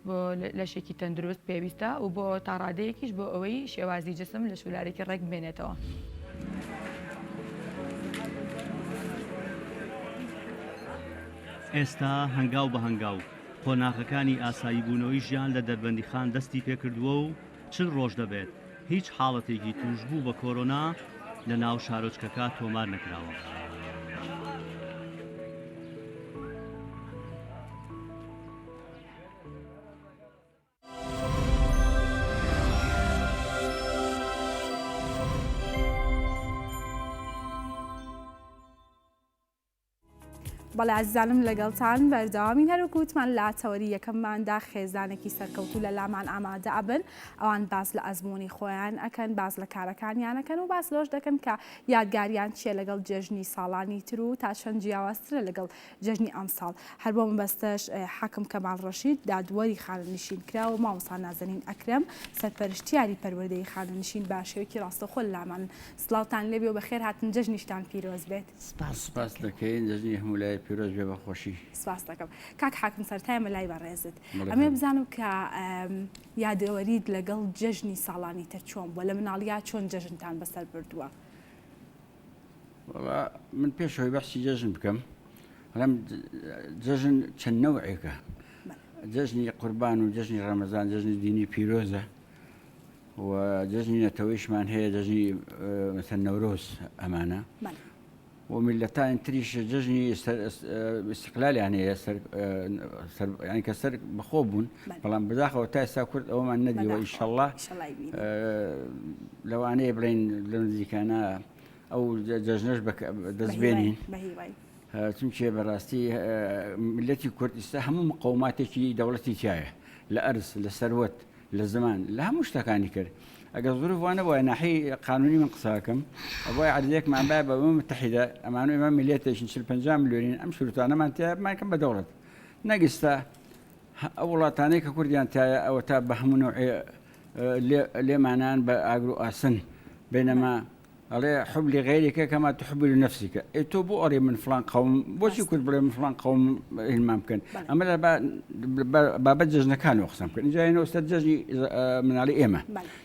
بۆ لەشێکی تەندروست پێویستە و بۆ تاڕادەیەکیش بۆ ئەوەی شێوازی جسم لە شولارێکی ڕێک بمێنێتەوە. ئێستا هەنگاو بە هەنگاو قۆناغەکانی ئاساییبوونەوەی ژیان لە دەربەندیخان دەستی پێکردووە و 40 ڕۆژ دەبێت هیچ حاڵەتێکی تووشبوو بە کۆرۆنا لە ناو شارۆچکەکە تۆمار نەکراوە. بەڵێ ئازیزانم لەگەڵتان بەردەوامین هەروەکو وتمان لە تەوەری یەکەمماندا خێزانێکی سەرکەوتوو لە لامان ئامادە ئەبن ئەوان باس لە ئەزموونی خۆیان ئەکەن باس لە کارەکانیان ئەکەن و باس لەوەش دەکەن کە یادگاریان چییە لەگەڵ جێژنی ساڵانی تر و تا چەند جیاوازترە لەگەڵ جەژنی ئەمساڵ. هەر بۆ مەبەستەش حاکم کەمال ڕەشید دادوەری خانەنشین کرا و مامۆستا نازەنین ئەکرەم سەرپەرشتیاری پەروەردەی خانەنشین بە شێوەیەکی ڕاستەوخۆ لە لامانن. سڵاوتان لێبێ و بەخێر هاتن جەژنیشتان پیرۆز بێت. سپاست دەکەین جەژنی هەموو لایەک پیرۆز بێ بە خۆشی. سپاست دەکەم کاک حاکم سەرەتا ئێمە لای بەڕێزت ئەمەوێ بزانم کە یادەوەریت لەگەڵ جەژنی ساڵانی تر چۆن بووە لە مناڵیا چۆن جەژنتان بەسەر بردووە؟ وەڵا من پێش ئەوەی بەحسی جەژن بکەم ئەڵێم جەژن چەند نەوعێکە جەژنی قوربان و جەژنی ڕەمەزان جەژنی دینی پیرۆزە و جەژنی نەتەوەیشمان هەیە جەژنی مەسەن نەورۆز ئەمانە و میلەتان تریش جەژنی ئیستقلالیان هەیە ینی کە سەر بەخۆ بوون بەڵام بەداخەوە تا ئێستا کورد ئەومان نەدیوە ئیشەڵڵا لەوانەیە بڵێن لەو نزیکانە ئەو جەژنەش دەست بێنین چونکێ بەڕاستی میلەتی کورد ئیستا هەموو مقەوماتێکی دەوڵەتی تایە لە ئەرز لە سەروەت لە زمان لە هەموو شتەکانی کرد. ئەگەر زروف وا نەبوایە ناحی قانونی من قساکەم ئەبوایە عەرزەیەکمان بایە بە ئومم متحیدە ئەمانو ئێمە میللەتێکین 40 50 ملیۆنین ئەم شروتانەمان تیا بمانکەن بە دەوڵەت نەک ئیستا ئەو وڵاتانەی کە کوردیان تایە ئەوەتا بە هەموو نەوعێ لێمانان بە ئاگر و ئاسن بینەما ئەڵێ حب لغیرک کما تحب لنفسک ئەی تۆ بۆ ئەڵێ من فڵان قەوم بۆچی کورد بڵێ من فڵان قەوم هینمان بکەن ئەمە لە بابەت جەژنەکانەوە قسەم بکەن ئینجا هێنەوە سەر جەژنی مناڵی ئێمە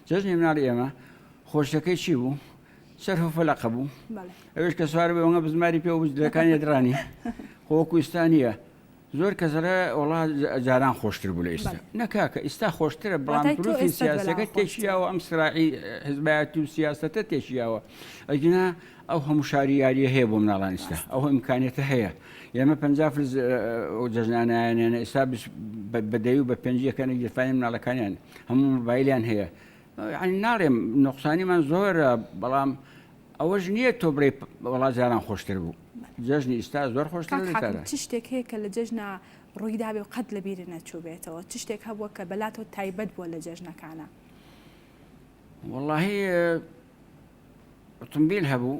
جەژنی مناڵی ئێمە خۆشەکەی چی بوو سەرف و فەلەقە بوو ئەوێش کە سوار بێ ئەوە بزماری پێ و جلەکانی درانی خۆ وەکو ئیستا نییە زۆر کەس ئەڵێ وەڵا جاران خۆشتر بوو لە ئیستا نە کاکە ئیستا خۆشترە بەڵام دروستی سیاسەکە تێکیاوە ئەم سراعی حزبایەتی و سیاسەتە تێکیاوە ئەگینا ئەو هەموو شاری یاریە هەیە بۆ مناڵان ئیستا ئەو ئیمکانیەتە هەیە ئێمە پ فلس جەژنانایانێنە ئێستا بەدەی و بە پێنجیەکانی گیرفانی مناڵەکانیان هەموو مۆبایلیان هەیە یعنی ناڵێم نقصانیمان زۆرە بەڵام ئەوەش نییە تۆ بڵێی وەڵا جاران خۆشتر بوو. جەژنی ئیستا زۆر خۆشترە کاک لە حاکم جاران. چ شتێک هەیە کە لە جەژنا ڕووی دابێ و قەت لە بیرت نەچووبێتەوە؟ چ شتێک هەبووە کە بەلاتەوە تایبەت بووە لە جەژنەکانا؟ وەڵاهی ئۆتۆمبیل هەبوو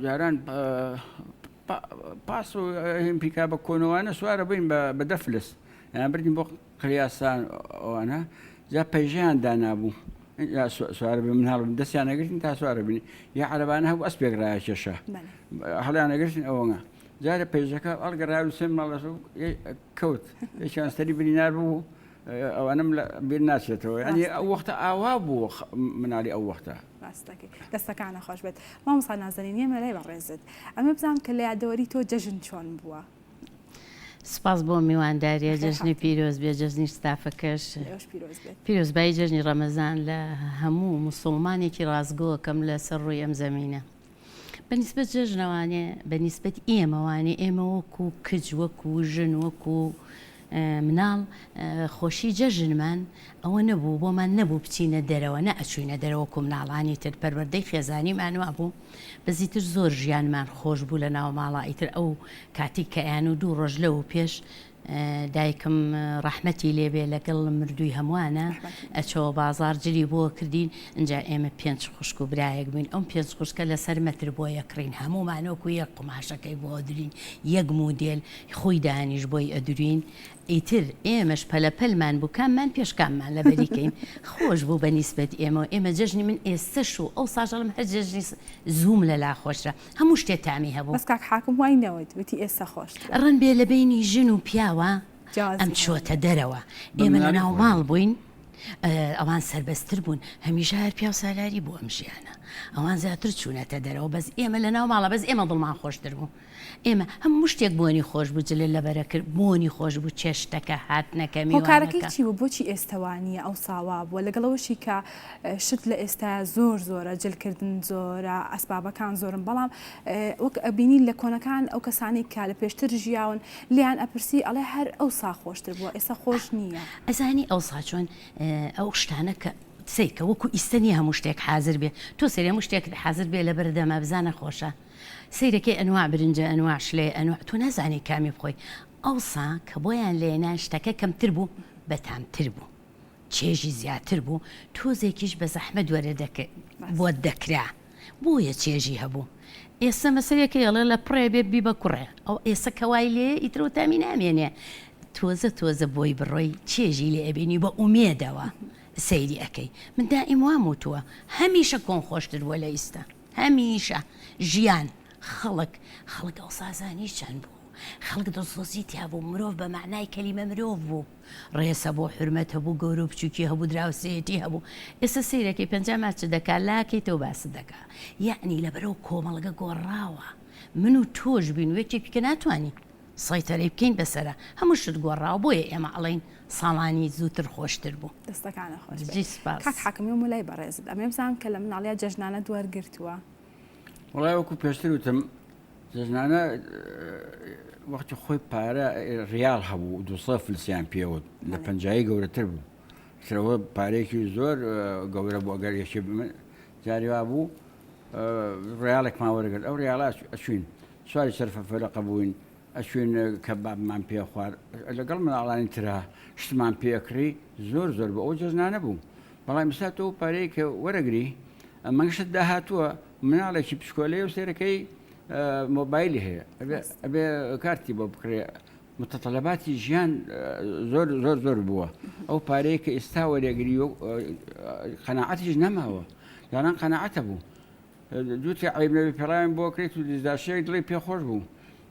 جاران پاس و پیکابە کۆنەوانە سوارە بووین بە دە فلس یان بردین بۆ قریاسان ئەوانە جا پەیژەیان دانابوو سوارە بن مناڵ بن دەستیان نەگرتن تا سوارە بن یا عەرەبانە هەبوو ئەسپێک ڕایەکێشا هەڵیان نەگرتن ئەوەنگە جارە پەیژەکە ئەڵگەڕا و سێ مناڵ کەوت یەکیان سەری برینار بوو ئەوانم لە بیر ناچێتەوە ینی ئەو وەختە ئاوا بوو مناڵی ئەو وەختە ڕاستەکەی دەستەکانە خۆش بێت مامۆستا نازەنین یەمە لای بەڕێزت ئەمە بزانم کە لە یادەوەری تۆ جەژن چۆن بووە سوپاس بۆ میوانداریە جەژنی پیرۆز بێ جەژنی ستافەکەش پیرۆزبایی جەژنی ڕەمەزان لە هەموو موسوڵمانێکی ڕاستگۆکەم لەسەر ڕووی ئەم زەمینە بە نیسبەت جەژنەوانێ بە نیسبەت ئێمەوانێ ئێمە وەکو کچ وەکو ژن وەکو مناڵ خۆشی جەژنمان ئەوە نەبوو بۆمان نەبوو بچینە دەرەوە نە ئەچوینە دەرەوە وەکو مناڵانی تر پەروەردەی خێزانیمان وابوو بەس ئیتر زۆر ژیانمان خۆش بوو لە ناو ماڵا ئیتر ئەو کاتی کە ئەیان و دوو ڕۆژ لەو پێش دایکم ڕەحمەتی لێ بێ لەگەڵ مردووی هەمووانە ئەچۆوە بازاڕ جلی بۆ کردین ئینجا ئێمە پێنج خوشک و برایەک بووین ئەم پێنج خوشکە لەسەر مەتر بۆ یەکڕین هەموومان وەکو یەک قوماشەکەی بۆ ئەدورین یەک مودێل خۆی دانیش بۆی ئەدورین ئیتر ئێمەش پەلە پەلمان بوو کاممان پێش کاممان لەبەری کەین خۆش بوو بە نیسبەت ئێمەوە ئێمە جەژنی من ئێستەش و ئەوساش ئەڵێم هەر جەژنی زووم لەلا خۆشترە هەموو شتێ تامی هەبوو. بەس کاک حاکم وای نەوت وتی ئێستا خۆشترە. ڕەنبێ لە بەینی ژن و پیاوا ئەم چۆتە دەرەوە ئێمە لە ناو ماڵ بووین ئەوان سەربەستتر بوون هەمیشە هەر پیاو سالاری بوو ئەم ژیانە ئەوان زیاتر چوونەتە دەرەوە بەس ئێمە لە ناو ماڵە بەس ئێمە دڵمان خۆشتر بوو ئێمە هەموو شتێک بۆنی خۆش بوو جلت لەبەرە کرد بۆنی خۆش بوو چێشتەکە هاتنەکە هۆکارەکەی میوانەکە. چی بوو بۆچی ئێستا وا نییە ئەوسا وا بووە لەگەڵ ئەوەشی کە شت لە ئێستایا زۆر زۆرە جل کردن زۆرە ئەسبابەکان زۆرن بەڵام وەک ئەبینین لە کۆنەکان ئەو کەسانەی کە لە پێشتر ژیاون لێیان ئەپرسی ئەڵێ هەر ئەوسا خۆشتر بووە ئێستا خۆش نییە. ئەزانی ئەوسا چۆن ئەو شتانە کە سەیرکە وەکو ئیستە نییە هەموو شتێک حازر بێ تۆ سەیری هەموو شتێکت حازر بێ لەبەر دەما بزانە خۆشە سەیرەکەی ئەنواع برنجە ئەنواع شلەیە ئەنواع تۆ نازانی کامی بخۆی ئەوسا کە بۆیان لێنا شتەکە کەمتر بوو بەتامتر بوو چێژی زیاتر بوو تۆزێکیش بە زەحمەت وەرە بۆت دەکرا بۆیە چێژی هەبوو ئێستا مەسەلەکەی ئەڵێ لە پڕێ بێ بیبە کوڕێ ئەو ئێستا کە وای لێیە ئیتر ئەو تامی نامێنێ تۆزە تۆزە بۆی بڕۆی چێژی لێ ئەبینی بە ئومێدەوە سەیری ئەکەی من دائیم وام وتووە هەمیشە کۆن خۆشتر بووە لە ئیستا هەمیشە ژیان خەڵک خەڵک ئەوسا زانی چەند بوو خەڵک دڵسۆزی تیا بوو مرۆڤ بە مەعنای کەلیمە مرۆڤ بوو ڕێز هەبوو حورمەت هەبوو گەورە و بچوکی هەبوو دراوسێیەتی هەبوو ئێستا سەیرەکەی 50 ماچت دەکا لاکەیتەوە باست دەکا یەعنی لەبەرەو کۆمەڵگە گۆڕاوە من و تۆش بین و یەکێکی کە ناتوانین سەیتەرەی بکەین بەسەرا هەموو شت گۆڕاوە بۆیە ئێمە ئەڵێین ساڵانی زووتر خۆشتر بوو. دەستەکانت خۆش بێت جی سپاس. کاک حاکم یوم لای بەڕێزت ئەمەوێ بزانم کە لە مناڵیا جەژنانەت وەرگرتووە؟ وەڵای وەکو پێشتر وتم جەژنانە وەختی خۆی پارە ڕیاڵ هەبوو 200 فلسیان پێوت لە پەنجایی گەورەتر بوو سرەوە پارەیەکی زۆر گەورە بوو ئەگەر یەکێ جاری وا بوو ڕیاڵێکمان وەرگرت ئەو ڕیاڵە ئەچوین سواری سەرفە فەرەقە بووین ئەچوین کەبابمان پێ خوارد لەگەڵ مناڵانی ترا شتمان پێ ئەکڕی زۆر زۆر بۆ ئەو جەژنانە بوو. بەڵام ئێستا تۆ پارەیە کە وەرەگری مەنگشت داهاتووە مناڵێکی پشکۆلەیە و سێرەکەی مۆبایلی هەیە ئەبێ کارتی بۆ بکرێ متطلباتی ژیان زۆر زۆر زۆر بووە ئەو پارەیە کە ئێستا وەرێگری و قەناعەتیش نەماوە جاران قەناعەتە بوو جووتی عیب نەبی پێڵاوێن بۆ کرێت و دزداشەیەک دڵی پێخۆش بوو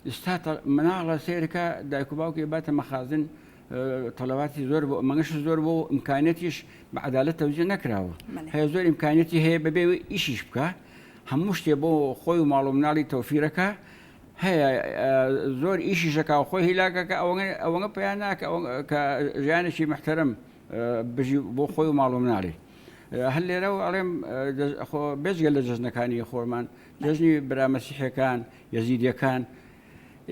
ئێستا مناڵە سێرکە دایک و باوکی باتە مەخازن تەلەواتی زۆر بۆ مەگەش زۆر بۆ ئیمکانەتیش بە عدالت تەوزیع نەکراوە هەیە زۆر ئیمکانەتی هەیە بەبێ ئیشیش بکە هەموو شتێ بۆ خۆی و ماڵ و مناڵی تەوفیرەکە هەیە زۆر ئیشیشەکە و خۆی هیلاکەکە ئەوەنە پێیان ناکە کە ژیانێکی محتەرم بژی بۆ خۆی و ماڵ و مناڵی هەر لێرەوە ئەڵێم بێجگە لە جەژنەکانی خۆمان جەژنی برا مەسیحەکان یەزیدیەکان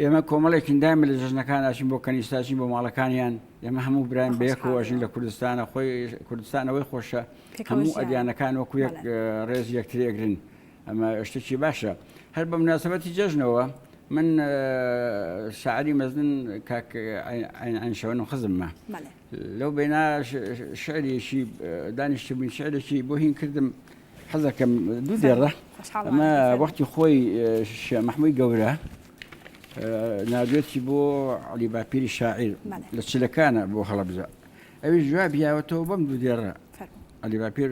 ئێمە کۆمەڵێکین دایمە لە جەژنەکان ئەچین بۆ کەنیسە ئەچین بۆ ماڵەکانیان ئێمە هەموو براین بەیەکەوە ئەژین لە کوردستانە خۆی کوردستانەوەی خۆشە هەموو ئەدیانەکان وەکو یەک ڕێز یەکتری ئەگرن ئەمە شتێکی باشە هەر بە مناسبەتی جەژنەوە من شاعری مەزن کاک عین شەوەنم خزممە لەو بێنا شعرێکی دانیشتبووین شعرێکی بۆ هین کردم حەزەکەم دوو دێڕە ئەمە وەختی خۆی شێ مەحمووی گەورە ناردوێتی بۆ عەلی باپیری شاعیر لە چلەکانە بۆ هەڵەبجە ئەویش جواب یاوەتەوە بەم دوو دێڕە عەلی باپیر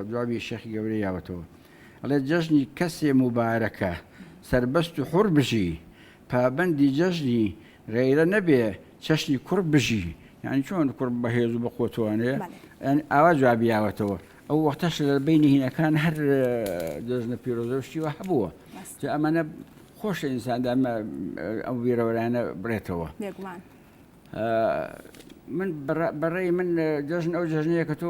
جوابی شێخی گەورە یاوەتەوە ئەڵێ جەژنی کەسێ موبارەکە سەربەست و حوڕ بژی پابەندی جەژنی غەیرە نەبێ چەشنی کوڕ بژی یانی چۆن کوڕ بەهێز و بەقوەتوانەیە یانی ئاوا جوابی یاوەتەوە ئەو وەختەش لە بینی هینەکان هەر جەژنە پیرۆزە و شتی وا هەبووە جا ئەمانە خۆشە ئینسان دامە ئەو بیرەوەرانە بڕێتەوە بێگومان من بەڕێی من جەژن ئەو جەژنەیە کە تۆ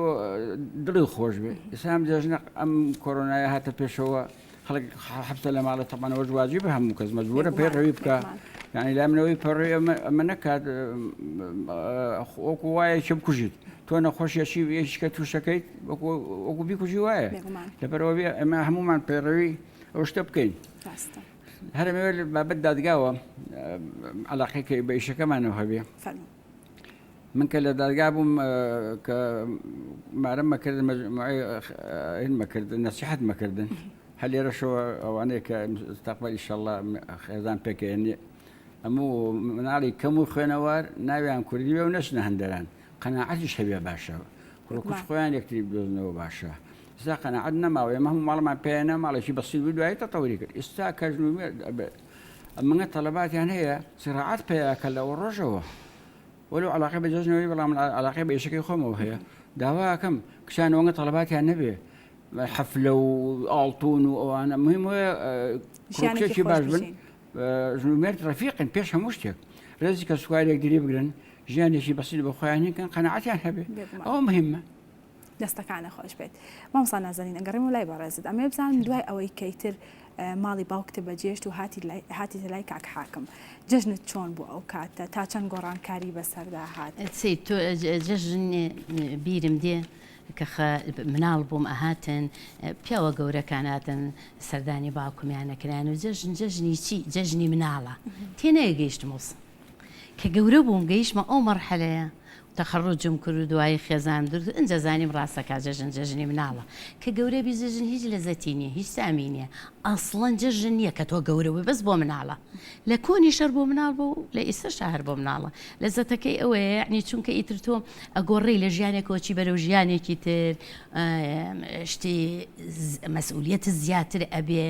دڵی خۆش بێ ئسام جەژنە ئەم کۆرۆنایە هاتە پێشەوە خەڵک حەپسە لە ماڵە تەبعەن ئەوەش واجبە هەموو کەس مەجبورە پەیڕەوی بکا یعنی لای منەوەی پەڕەوی ئەمە ئەمە نەکات وەکو وایە کێ بکوژیت تۆ نەخۆشیەکی یەکیشکە تووشەکەیت وەکو وەکو بیکوژی وایە لەبەرەوە بێ ئەمە هەمومان پەیڕەوی ئەو شتە بکەین هەرمەوێت بابەت دادگاوە علاقەی بە ئیشەکەمانەوە هەبێ من کە لە دادگا بووم کە مارەم مەکردن مەجموعەی هین مەکردن نەسیحەت مەکردن هەر لێرەشەوە ئەوانەیە کە مستەقبەل ئیشەڵڵا خێزان پێکەێنێ هەموو مناڵی کەم و خوێنەوار ناویان کوردی بێ و نەچنە هەندەران قەناعەتیش هەبێ باشە کوڕ و کچ خۆیان یەکتری بدۆزنەوە باشە ئێستا قەناعەت نەماوە ئێمە هەموو ماڵمان پێیانە ماڵێکی بەسیط بوو دوایی تەتەوری کرد ئێستا کە ژن و مێرد ئەمەنگە تەلەباتیان هەیە سراعەت پەیاکە لەوە ڕۆژەوە وەلو عەلاقەی بە جەژنەوە نیە بەڵام من عەلاقەی بە ئیشەکەی خۆمەوە هەیە داوا ئەکەم کچان ئەوەنگە تەڵەباتیان نەبێ حەفلە و ئاڵتون و ئەوانە مهم وەیە ژیانێکی کوڕ باش خۆش بن بژین. ژن و مێرد ڕەفیقن پێش هەموو شتێک ڕێزی کەسوکار یەکدری بگرن ژیانێکی بەسیط بە خۆیان هین کەن قەناعەتیان هەبێ بێگومان. ئەوە مهمە. دەستەکانت خۆش بێت مامۆستا نازەنین ئەگەڕێمەوە لای بەڕێزت ئەمەوێ بزانم دوای ئەوەی کە ئیتر ماڵی باوکتە بەجێشت و هاتیتە لای کاک حاکم جەژنت چۆن بوو ئەو کاتە تا چەند گۆڕانکاری بەسەردا هات؟ سەیر تۆ جەژن بیرم دێ کە خە مناڵ بووم ئەهاتن پیاوە گەورەکان هاتن سەردانی باوکمیان ئەکران و جەژن جەژنی چی جەژنی مناڵە تێنەگەیشتم وەسڵ کە گەورە بووم گەیشتمە ئەو مەرحەلەیە تەخەڕوجم کرد و دوایی خێزانم دروست کرد ئنجا زانیم ڕاستەکا جەژن جەژنی مناڵە کە گەورە بی جەژن هیچ لەزەتی نیە هیچ تامی نیە ئەسڵەن جەژن نیە کە تۆ گەورە بووی بەس بۆ مناڵە لە کۆنیش هەر بۆ مناڵ بوو و لە ئیستەشا هەر بۆ مناڵە لەزەتەکەی ئەوەیە یەعنی چونکە ئیتر تۆ ئەگۆڕێی لە ژیانێکەوە چی بەرەو ژیانێکی تر شتی مەسئولیەتت زیاتر ئەبێ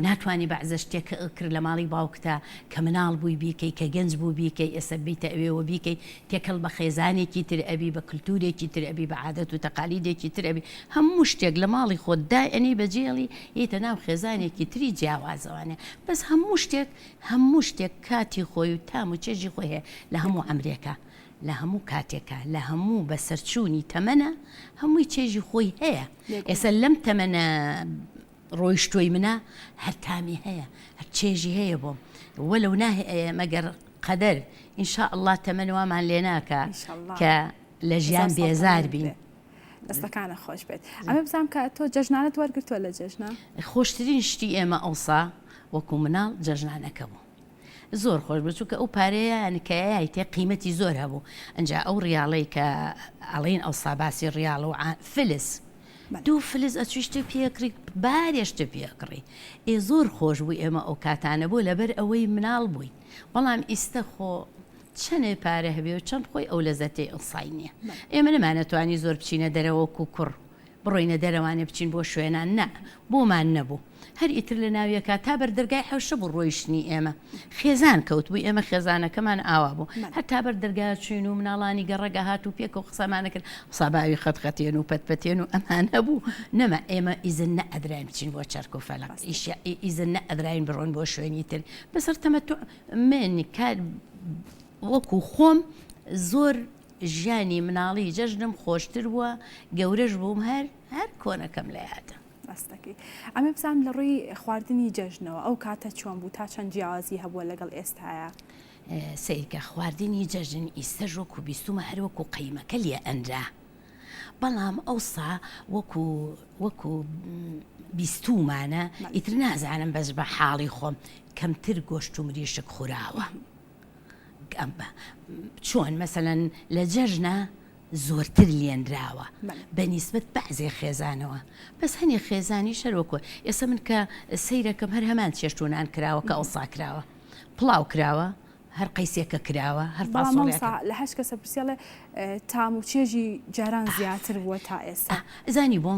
ناتوانی بەعزە شتێک کە ئەکرد لە ماڵی باوکتا کە مناڵ بووی بیکەی کە گەنج بوو بیکەی ئێستا بیتە ئەوێوە بیکەی تێکەڵ بە خێزانێکی تر ئەبی بە کلتورێکی تر ئەبی بە عادەت و تەقالیدێکی تر ئەبی هەموو شتێک لە ماڵی خۆت دائەنێی بەجێڵی یەیتە ناو خێزانێکی تری جیاوازەوانێ بەس هەموو شتێک هەموو شتێک کاتی خۆی و تام و چێژی خۆی هەیە لە هەموو عەمرێکا لە هەموو کاتێکا لە هەموو بەسەرچوونی تەمەنە هەمووی چێژی خۆی هەیە ئێستا لەم تەمەنە ڕۆیشتووی منە هەر تامی هەیە هەر چێژی هەیە بۆم وەلەو ناهێ مەگەر قەدەر ان شاء اللە تەمەن وامان لێ ناکا کە لە ژیان بێزار بین. دەستەکانت خۆش بێت ئەمە بزانم کە تۆ جەژنانەت وەرگرتووە لە جەژنە؟ خۆشترین شتی ئێمە ئەوسا وەکو مناڵ جەژنانەکە بوو. زۆر خۆش بوو چونکە ئەو پارەیە کە یایتێ قیمەتی زۆر هەبوو ئەنجا ئەو ڕیاڵەی کە ئەڵێن ئەوسا باسی ڕیاڵ و فلس دوو فلس ئەچوی شتێ پێکڕی بارێ شتێ پێکڕی ئێ زۆر خۆش بوو ئێمە ئەو کاتانە بۆ لەبەر ئەوەی مناڵ بووین بەڵام ئیستە خۆ چەنێ پارە هەبێ و چەند خۆی ئەو لەزەتەی ئەوسای نییە ئێمە نەمانەتوانی زۆر بچینە دەرەوە وەکو کوڕ بڕۆینە دەرەوانێ بچین بۆ شوێنان نا بۆمان نەبوو هەر ئیتر لە ناویەکا تا بەر دەرگای حەوشە بوو ڕۆیشتنی ئێمە خێزان کەوت بوو ئێمە خێزانەکەمان ئاوا بوو هەر تا بەر دەرگا چوین و مناڵانی گەڕەک ئەهات و پێکەوە قسەمان ئەکرد ساباوی خەت خەتێن و پەت پەتێن و ئەمانە بوو نەما ئێمە ئیزن نەئەدراین بچین بۆ چەرک و فەلەق ئیزن نەئەدراین بڕۆین بۆ شوێنی تر بەسەر تەمەتوع من کار وەکو خۆم زۆر ژیانی مناڵی جەژنم خۆشتر بووە گەورەش بووم هەر هەر کۆنەکەم لە یادە. ڕاست دەکەی. ئەمێ بزانم لە ڕووی خواردنی جەژنەوە ئەو کاتە چۆن بوو تا چەند جیاوازی هەبووە لەگەڵ ئێستایا؟ سەیرکە خواردنی جەژن ئیستەش وەکو بیستومە هەر وەکو قەیمەکە لێ ئەنرا بەڵام ئەوسا وەکو وەکو بیستومانە ئیتر نازانم بەس بە حاڵی خۆم کەمتر گۆشت و مریشک خوراوە. چۆن مەسەلەن لە جەژنا زۆرتر لێنراوە بە نیسبەت بەعزێ خێزانەوە بەس هەنێ خێزانیش هەر وەکو ئێستا من کە سەیرەکەم هەر هەمان چێشت و نان کراوە کە ئەوسا کراوە پڵاو کراوە هەر قەیسێکە کراوە هەر فاسۆڵیاکە لە هەش کەسە پرسیڵێ تام و چێژی جاران زیاتر بووە تا ئێستا زانی بۆ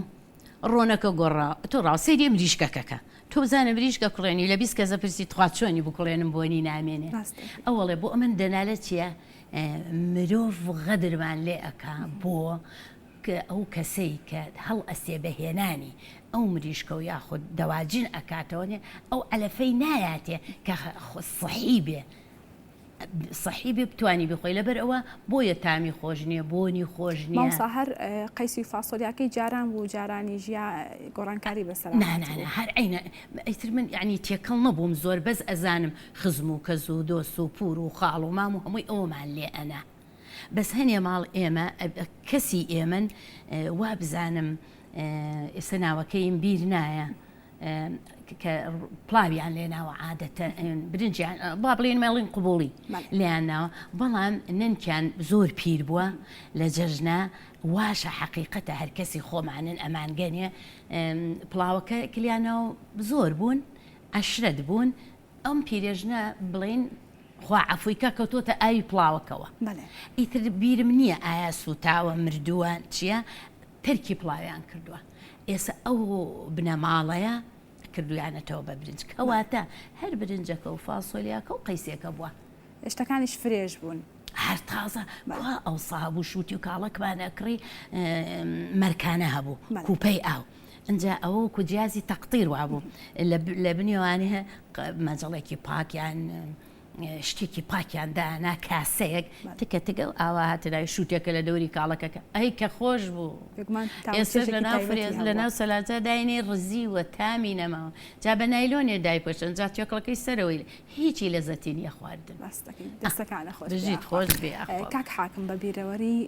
ڕۆنەکە گۆڕا تۆ ڕاو سەیری مریشکەکە کە تۆ بزانە مریشکە کوڵێنی لە 20 کەسە پرسی تخوا چۆنی بکوڵێنم بۆنی نامێنێ ئەوەڵێ بۆ ئەمن دەنالە چییە مرۆڤ غەدرمان لێ ئەکا بۆ ئەو کەسەی کە هەڵ ئەسێ بە هێنانی ئەو مریشکە و یاخود دەواجن ئەکاتەوە ئەو عەلەفەی نایاتێ کە سەحی بێ سەحی بێ بتوانی بخۆی لەبەر ئەوە بۆیە تامی خۆش نییە بۆنی خۆش نییە. مامۆستا هەر قەیسی و فاسۆلیاکەی جاران بوو جارانیش یا گۆڕانکاری بەسەرا نا نا نا هەر عەینە ئیتر من یەعنی تێکەڵ نەبووم زۆر بەس ئەزانم خزم و کەس و دۆست و پوور و خاڵ و مام و هەمووی ئەوەمان لێ ئەنا بەس هەنێ ماڵ ئێمە کەسی ئێمەن وابزانم ئێستا ناوەکەیم بیر نایە کە پڵاویان لێ ناوە عادەتە برنجیان با بڵێن مەڵین قوبوڵی لێیان ناوە بەڵام نەنکیان زۆر پیر بووە لە جەژنە واشە حەقیقەتە هەر کەسی خۆمانن ئەمانگەنێ پڵاوەکە کلیانەوە زۆر بوون عەشرەت بوون ئەم پیرێژنە بڵێن خوا عەفوی کا کەوتۆتە ئاوی پڵاوەکەوە ئیتر بیرم نییە ئایا سوتاوە مردووە چییە تەرکی پڵاویان کردووە ئێسە ئەو بنەماڵەیە کردویانەتەوە بە برنج کەواتە هەر برنجەکە و فاسۆلیاکە و قەیسێکە بووە. شتەکانیش fresh بوون. هەر تازە کوا ئەوسا هەبوو شووتی و کاڵەکمان ئەکڕی مەرکانە هەبوو کوپەی ئاو ئینجا ئەوە وەکو جیازی تەقتیر وابوو لە بنیوانێ مەجەڵێکی پاک یان شتێکی پاکیان دانا کاسەیەک تکە تکە و ئاوا هاتە ناوی شووتێکە لە دەوری کاڵەکەکە ئەی کە خۆش بوو ئێستاش لە ناو فرێز لە ناو سەلاجە داینێ ڕزیوە تامی نەماوە جا بە نایلۆنێ دایپۆشن جا توێکڵەکەی سەرەوەی هیچی لەزەتی نییە خواردن دەستەکانە خۆش بژیت خۆش بێ کاک حاکم بە بیرەوەری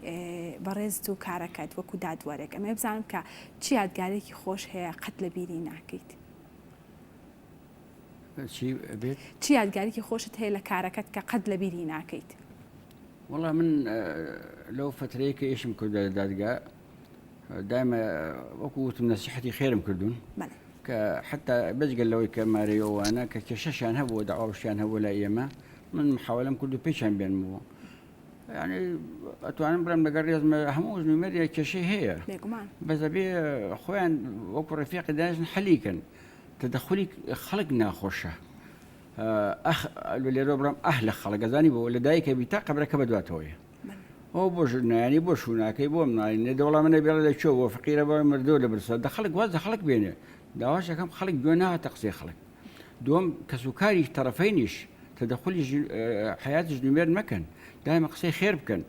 بەڕێزت و کارەکەت وەکو دادوەرێک ئەمەوێ بزانم کە چ یادگارێکی خۆش هەیە قەت لە بیری ناکەیت؟ چی بێت؟ چ یادگارێکی خۆشت هەیە لە کارەکەت کە قەت لە بیری ناکەیت؟ وەڵا من لەو فترەیە کە ئیشم کردە لە دادگا دایمە وەکو وتم نەسیحەتی خێرم کردوون کە حتا بەجگەل لەوەی کە مارەی ئەوانە کە کێشەشیان هەبوو داواوشیان هەبوو لای ئێمە من محاولەم کرد و پێچیان بێنمەوە یعنی ئەتوانم بڵێم لەگەڵ ڕێزمە هەموو ژن و مێردێک کێشەی هەیە بەس ئەبێ خۆیان وەکو ڕەفیقی دانیشن حەلی کەن تەدەخولی خەڵک ناخۆشە ئەخ لێرە بڵێم ئەه لە خەڵک ئەزانی بۆ لە دایکە بی تا قەبرەکە بەدواتەوەیە ئەو بۆ ژنایانی بۆ شووناکەی بۆ مناڵی نێ دەوڵا منە بێڵە لە کوێ بۆ فقیرە بۆ مردووە لە برسا دە خەڵک واز لە خەڵک بێنێ داواش دەکەم خەڵک گوێ ناهاتە قسەی خەڵک دووەم کەسوکاری تەڕەفەینیش تەدەخولی حەیاتی ژن و مێرد مەکەن دایمە قسەی خێر بکەن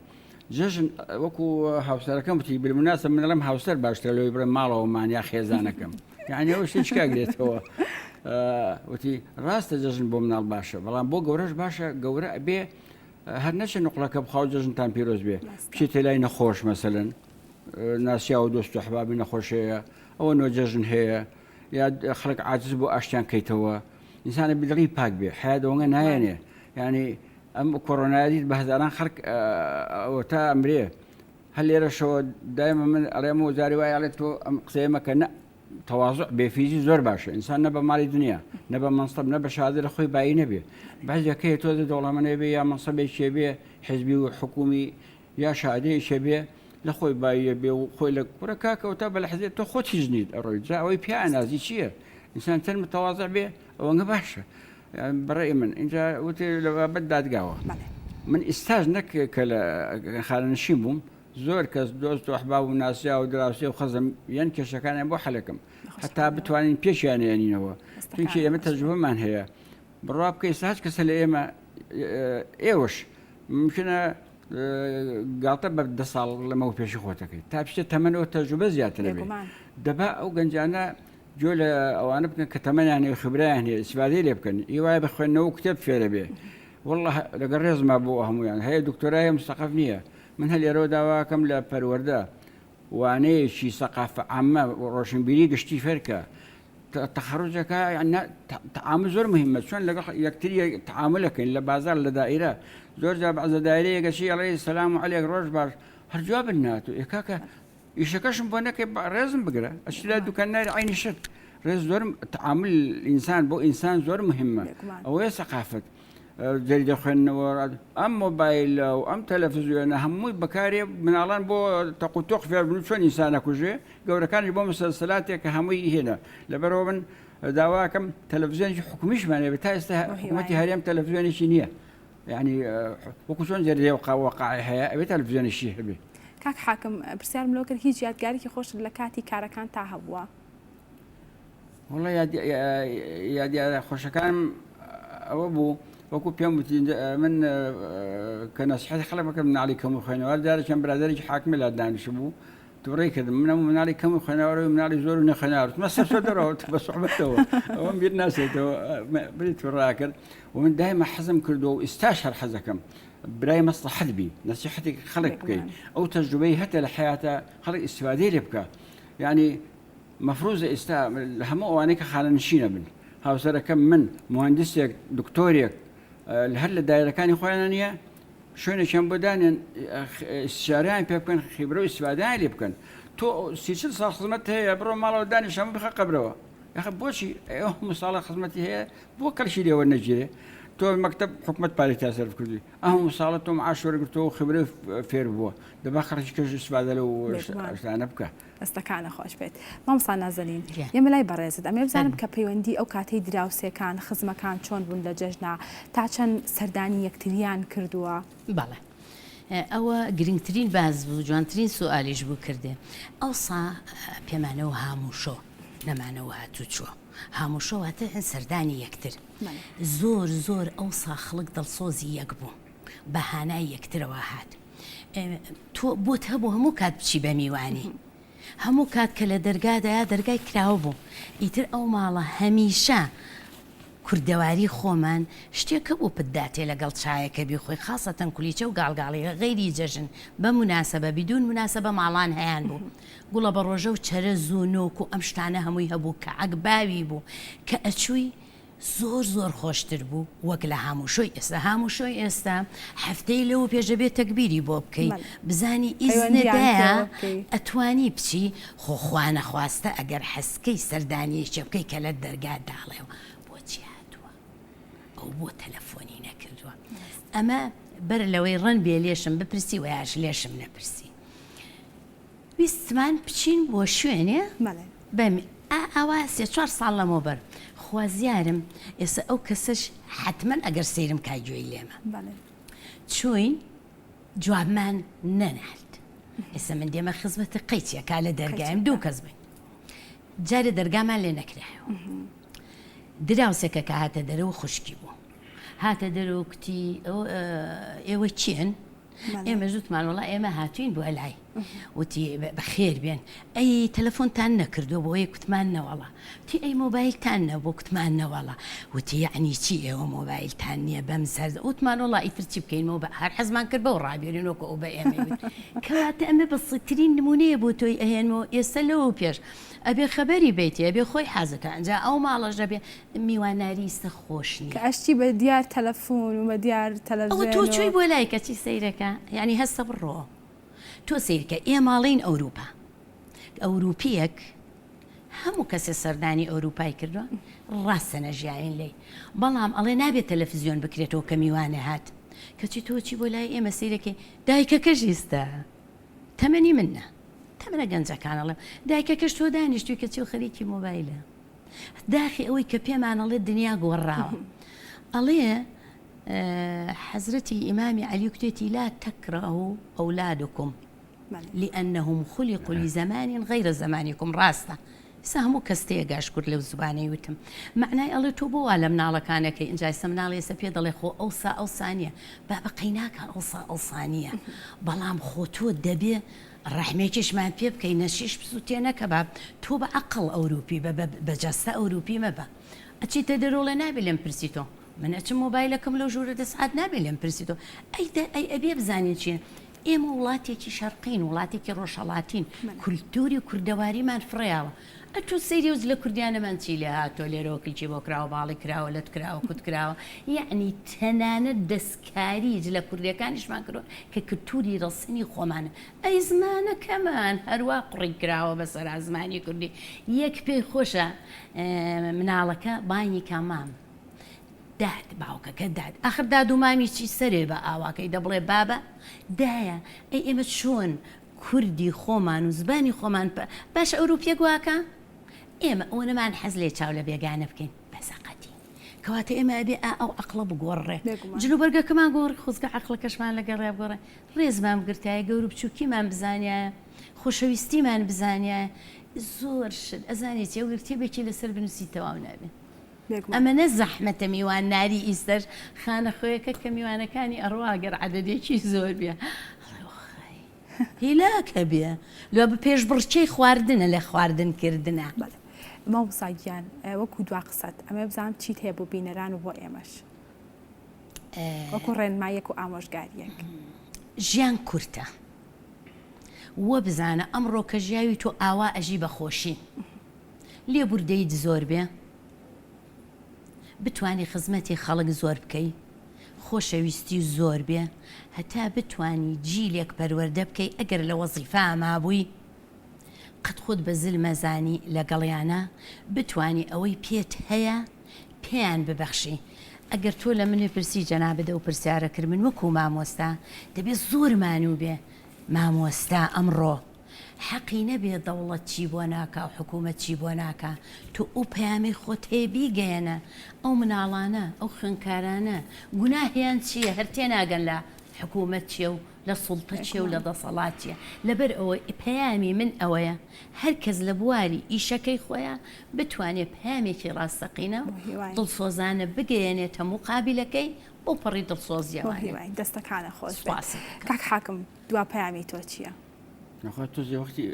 جەژن وەکو هاوسەرەکەم وتی بالمناسبە من دەڵێم هاوسەر باشترە لەوەی بڵێم ماڵەوەمان یا خێزانەکەم یعنی ئەو شتێک کاگرێتەوە وتی ڕاستە جەژن بۆ مناڵ باشە بەڵام بۆ گەورەش باشە گەورە ئەبێ هەر نەچێ نقڵەکە بخوا و جەژنتان پیرۆز بێ بچێتە لای نەخۆش مەسەلەن ناسیا و دۆست و حبابی نەخۆشەیە ئەوە نۆ جەژن هەیە یا خەڵک عاجز بۆ ئاشتیان کەیتەوە ئینسانە بدڵی پاک بێ حیا دەوەنگە نایەنێ. یعنی ئەم کۆرۆنایە دیت بە هەزاران خەڵک ئەوەتا ئەمرێ هەر لێرەشەوە دایمە من ئەڵێم و جاری وایە ئەڵێ تۆ ئەم قسەیە مەکە نە تەوازع بێفیزی زۆر باشە ئینسان نە بە ماڵی دنیا نە بە مەنسەب نە بە شادە لە خۆی بایی نەبێ بەعزێک هەیە تۆزێ دەوڵەمەنێ بێ یا مەنسەبێکێ بێ حزبی و حکومی یا شادەیەکێ بێ لە خۆی باییە بێ و خۆی لە کورە کاکەوە تا بە لەحزێ تۆ خۆت هیچ نیت ئەڕۆی جا ئەوەی پیا نازی چییە ئینسان چەند متەوازع بێ ئەوەنگە باشە بەڕێی من اینجا وتی لە بابەت دادگاوە من ئیستاش نەک کە لە خانەنشین بووم زۆر کەس دۆست و ئەحباب و ناسیا و دراوسێ و خەزم یان کێشەکانیان بۆ حەلەکەم هەتا بتوانین پێشیان ێنینەوە چونکی ئێمە تەجروبەمان هەیە بڕوا بکە ئێستا هەچ کەسە لە ئێمە ئێوەش ممکنە گاڵتە بە دە ساڵ لەمەوە پێشی خۆتەکەی تا بچێت تەمەنەوە تەجروبە زیاتر بێ دەبا ئەو گەنجانە گوێ لە ئەوانە بکەن کە تەمەنیان هەیە خبرەیان هەیە ئیسفادەی لێ بکەن ئی وایە بە خوێندنەوە و کتێب فێرە بێ واللە لەگەڵ ڕێزما بۆ هەموویان هەیە دکتۆرای هەیە مسەقەف نییە من هەر لێرەوە داواکەم لە پەروەردە وانەیەکی سەقافە عامە ڕۆشنبیری گشتی فێرکە تەخەڕوجەکە تعامل زۆر مهمە چۆن لەگەڵ یەکتری تعاملەکەین لە بازار لە دائیرە زۆر جار بەعزە دایرەیەکەچی ئەڵێ سەلام عەلێک ڕۆژ باش هەر جوابت ناتوو ئێ کاکە ئیشەکەشم بۆ نەکەی ڕێزم بگرە ئەچی لای دوکان ناری عینی شت ڕێز زۆر تعامل ئینسان بۆ ئینسان زۆر مهمە ئەوەیە سەقافەت جەریدە خوێندنەوە ئەم مۆبایلە و ئەم تەلەفزیۆنە هەمووی بەکارێ مناڵان بۆ تەق و تۆق فێر بن چۆن ئینسان ئەکوژێ گەورەکانیش بۆ مسەلسەلاتێک کە هەمووی هێنا لەبەرەوە من داواکەم تەلەفزیۆنێکی حکومیشمان هەبێت تا ئێستا حکوومەتی هەرێم تەلەفزیۆنێکی نییە یعنی وەکو چۆن جەریدەی وەقائع هەیە ئەبێ تەلەفزیۆنێکی هەبێ کاک حاکم پرسیارم لەوە کرد هیچ یادگارێکی خۆشت لە کاتی کارەکانتا هەبووە؟ وەڵا یادیارە خۆشەکانم ئەوە بوو وەکو پێم وتی من کە نەسیحەتی خەڵک بکەم مناڵی کەم و خوێنەوار جارێکیان برادەرێکی حاکمی لا دانیشتبوو توڕەی کردم من هەموو مناڵی کەم و خوێنەوار و مناڵی زۆر و نەخوێنەوار وتم سەر سەر دەرەوە بە سوحبەتەوە ئەوەم بیر ناچێتەوە بری توڕا کرد و من دایمە حەزم کردووە و ئیستاش هەر حەزەکەم برای مەسڵەحەت بی نەسیحەتێک خەڵک بکەی ئەو تەجروبەی هەتە لە حەیاتە خەڵک ئیستیفادەی لێ بکە یعنی مەفروزە ئێستا لە هەموو ئەوانەی کە خانەنشینە بن هاوسەرەکەم من مهندسێک دکتۆرێک هەر لە دایرەکانی خۆیانە نییە شوێنێکیان بۆ دانێن ئیستشاریان پێ بکەن خیبرە و ئیستفادەیان لێ بکەن تۆ 30 ساڵ خزمەت هەیە بڕۆ ماڵەوە دانیش هەموو بخە قەبرەوە یاخە بۆچی ئەو هەموو ساڵە خزمەتی هەیە بۆ کەڵکی لێ وەرنەگیرێ تۆ مەکتەب حکومەت پارەی تا سەرف کردووی ئەم هەموو ساڵە تۆ معاش وەرگرتووە و خبرە فێر بووە دەبا خەڵکی کەش ئیستفادە لەو شتانە بکە دەستەکانە خۆش بێت مامۆستا نازەنین یەمە لای بەڕێزت ئەمێ بزانم کە پەیوەندی ئەو کاتەی دراوسێکان خزمەکان چۆن بوون لە جەژنا تا چەند سەردانی یەکتریان کردووە؟ بەڵێ ئەوە گرنگترین باس بوو جوانترین سوئالیش بوو کردێ ئەوسا پێمانەوە هاموشۆ نەمانەوە هاتوچۆ هاموشۆ واتە سەردانی یەکتر زۆر زۆر ئەوسا خەڵک دڵسۆزی یەک بوو بە هانای یەکترەوە هات تۆ بۆت هەبوو هەموو کات بچی بە میوانی هەموو کات کە لە دەرگادایە دەرگای کراوە بوو ئیتر ئەو ماڵە هەمیشە کوردەواری خۆمان شتێک هەبوو پت داتێ لەگەڵ چایەکە بیخۆی خاسەتەن کولیچە و گاڵگاڵی غەیری جەژن بە موناسەبە بیدون موناسەبە ماڵان هەیان بوو گوڵە بەڕۆژە و چەرەز و نۆک و ئەم شتانە هەمووی هەبوو کەعک باوی بوو کە ئەچووی زۆر زۆر خۆشتر بوو وەک لە هاموشۆی ئێستا هاموشۆی ئێستا هەفتەی لەوە پێش دەبێت تەگبیری بۆ بکەی بزانی ئیزنە دایە ئەتوانی بچی خۆ خوا نەخواستە ئەگەر حەزکەی سەردانیەکێ بکەی کە لە دەرگا داڵێەوە بۆچی هاتووە ئەو بۆ تەلەفۆنی نەکردووە ئەمە بەر لەوەی ڕەن بێ لێشم بپرسی وەیاش لێشم نەپرسی ویستمان بچین بۆ شوێنێ بەم ئا ئاوا سێ چوار ساڵ لەمەوبەر خوازیارم ئێستا ئەو کەسەش حەتمەن ئەگەر سەیرم کا گوێی لێمە چوین جوابمان نەنارد ئێستا من دێمە خزمەتی قەیچێکا لە دەرگایم دوو کەس بووین جارێ دەرگامان لێ نەکرایەوە دراوسێکە کە هاتە دەرەوە خوشکی بوو هاتە دەرەوە کوتی ئێوە کێن؟ ئێمەش وتمان وەڵا ئێمە هاتوین بۆ لای وتی بەخێر بێن ئەی تەلەفۆنتان نەکردووە بۆ یەک کوتمان نەوەڵا وتی ئەی مۆبایلتان نەبوو کوتمان نەوەڵا وتی یەعنی چی ئێوە مۆبایلتان نییە بەم سەر وتمان وەڵا ئیتر چی بکەین مۆبا هەر حەزمان کرد بەو ڕابێرین وەکو ئەو بە ئێمەی وت کەواتە ئەمە بەسیترین نمونەیە بۆ تۆی ئەهێنمەوە ئێستا لەوە پێش. ئەبێ خەبەری بەیتێ ئەبێ خۆی حازر کە ئەنجا ئەو ماڵەش دەبێ میواناری ئیستە خۆش کە نیە. ئەشچی بە دیار تەلەفون و بە دیار ئەوە تۆ تەلەفزێن و. چوی بۆ لای کەچی سەیرەکە یانی هەستە بڕۆ تۆ سەیرکە ئێمە ئەڵێین ئەوروپا ئەوروپیەک هەموو کەسێ سەردانی ئەوروپای کردوە ڕاستە نەژیاوین لێی بەڵام ئەڵێ نابێ تەلەفزیۆن بکرێتەوە کە میوانێ هات کەچی تۆ چی بۆ لای ئێمە سەیرەکەی دایکەکەش ئیستە تەمەنی من نا تەمەنە گەنجەکان ئەڵێم دایکەکەش تۆ دانیشتوی کەچی و خەریکی مۆبایلە داخی ئەوەی کە پێمان ئەڵێ دنیا گۆڕاوە ئەڵێ حەزرەتی ئیمامی عەلی کوتێتی لا تەکرەهو ئەولادکم لانهم خلقوا لزمان غیر زمانکم ڕاستە ئیستا هەموو کەس تێگا شکور لەو زبانەی وتم مەعنای ئەڵێ تۆ بۆ وا لە مناڵەکان ئەکەی ئینجا ئیستا مناڵی ئێستا پێ دەڵێ خۆ ئەوسا ئەوسا نیە بابە قەیناکە ئەوسا ئەوسا نیە بەڵام خۆ تۆ دەبێ ڕەحمێکیشمان پێ بکەی نەشیش بسوتێ نەکە باب تۆ بە عەقڵ ئەوروپی بە بە جەستە ئەوروپی مەبە ئەچیتە دەرۆڵێ نابێ لێم پرسی تۆ من ئەچم مۆبایلەکەم لەو ژوورە دەسعات نابێ لێم پرسی تۆ ئەی دە ئەی ئەبێ بزانین چیە ئێمە وڵاتێکی شەرقین، وڵاتێکی ڕۆژهەڵاتین، کولتووری کوردەواریمان فڕێیاوە. ئەتوو سەیری ئەو جلە کوردیانەمان چی لێ هاتووە، لێرەوە کلکی بۆ کراوە، باڵی کراوە، لەت کراوە، کوت کراوە. یەعنی تەنانەت دەستکاری جلە کوردیەکانیشمان کردووە کە کلتووری ڕەسەنی خۆمانە. ئەی زمانەکەمان هەروا قوڕی کراوە بەسەرا زمانی کوردی. یەک پێی خۆشە مناڵەکە بانگی کا مام. داد باوکەکە داد ئاخر داد و مامی چی سەرێ بە ئاواکەی دەبڵێ بابە دایە ئەی ئێمە چۆن کوردی خۆمان و زبانی خۆمان باشە ئەوروپیەک واکا ئێمە ئەوەنەمان حەز لێ چاو لە بێگانە بکەین بەسەقەتی کەواتە ئێمە ئەبێ ئا ئەو عەقڵە بگۆڕڕێ جلوبەرگەکەمان گۆڕی خۆزگە عەقڵەکەشمان لەگەڵیا بگۆڕێ ڕێزمان بگرتایە گەورو بچوکیمان بزانیایە خۆشەویستیمان بزانیایە زۆر شت ئەزانی چی ئەو کتێبێکی لەسەر بنوسی تەواو نابێ. ئەمەنە زەحمەتە میوان ناری ئیستەش خانە خۆیەکە کە میوانەکانی ئەڕوا گەر عەدەدێکی زۆر بێ ئەڵێ ئۆخەی هیلاکە بێ لۆ بە پێشبڕکێی خواردنە لە خواردن کردنە. بەڵێ مامۆستا گیان وەکو دوا قسەت ئەمەوێ بزانم چیت هەیە بۆ بینەران و بۆ ئێمەش وەکو ڕێنماییەک و ئامۆژگارییەک. ژیان کورتە وەبزانە ئەمڕۆ کە ژیاوی تۆ ئاوا ئەژی بە خۆشی لێبوردەیت زۆر بێ بتوانی خزمەتی خەڵک زۆر بکەی خۆشەویستی زۆر بێ هەتا بتوانی جیلێک پەروەردە بکەی ئەگەر لە وەزیفا مابووی قەت خۆت بە زل مەزانی لەگەڵیانا بتوانی ئەوەی پێت هەیە پێیان ببەخشی ئەگەر تۆ لە منی پرسی جەنابت ئەو پرسیارە کرد من وەکو مامۆستا دەبێ زۆر مانوو بێ مامۆستا ئەمڕۆ حەقی نەبێ دەوڵەت چی بۆ ناکا و حکوومەت چی بۆ ناکا، تۆ ئەو پەیامەی خۆت هەیە بیگەیەنە ئەو مناڵانە، ئەو خوێندکارانە، گوناهیان چییە هەر تێناگەن لە حکوومەت چییە و لە سوڵتە چییە و لە دەسەڵات چییە، لەبەر ئەوە پەیامی من ئەوەیە هەر کەس لە بواری ئیشەکەی خۆیا بتوانێ پەیامێکی ڕاستەقینە و دڵسۆزانە بگەیەنێتە موقابیلەکەی بەوپەڕی دڵسۆزییەوانێ. بۆ هیوای دەستەکانت خۆش بێت. کاک حاکم دوا پەیامی تۆ چییە؟ نەخوا تۆزێ وەختی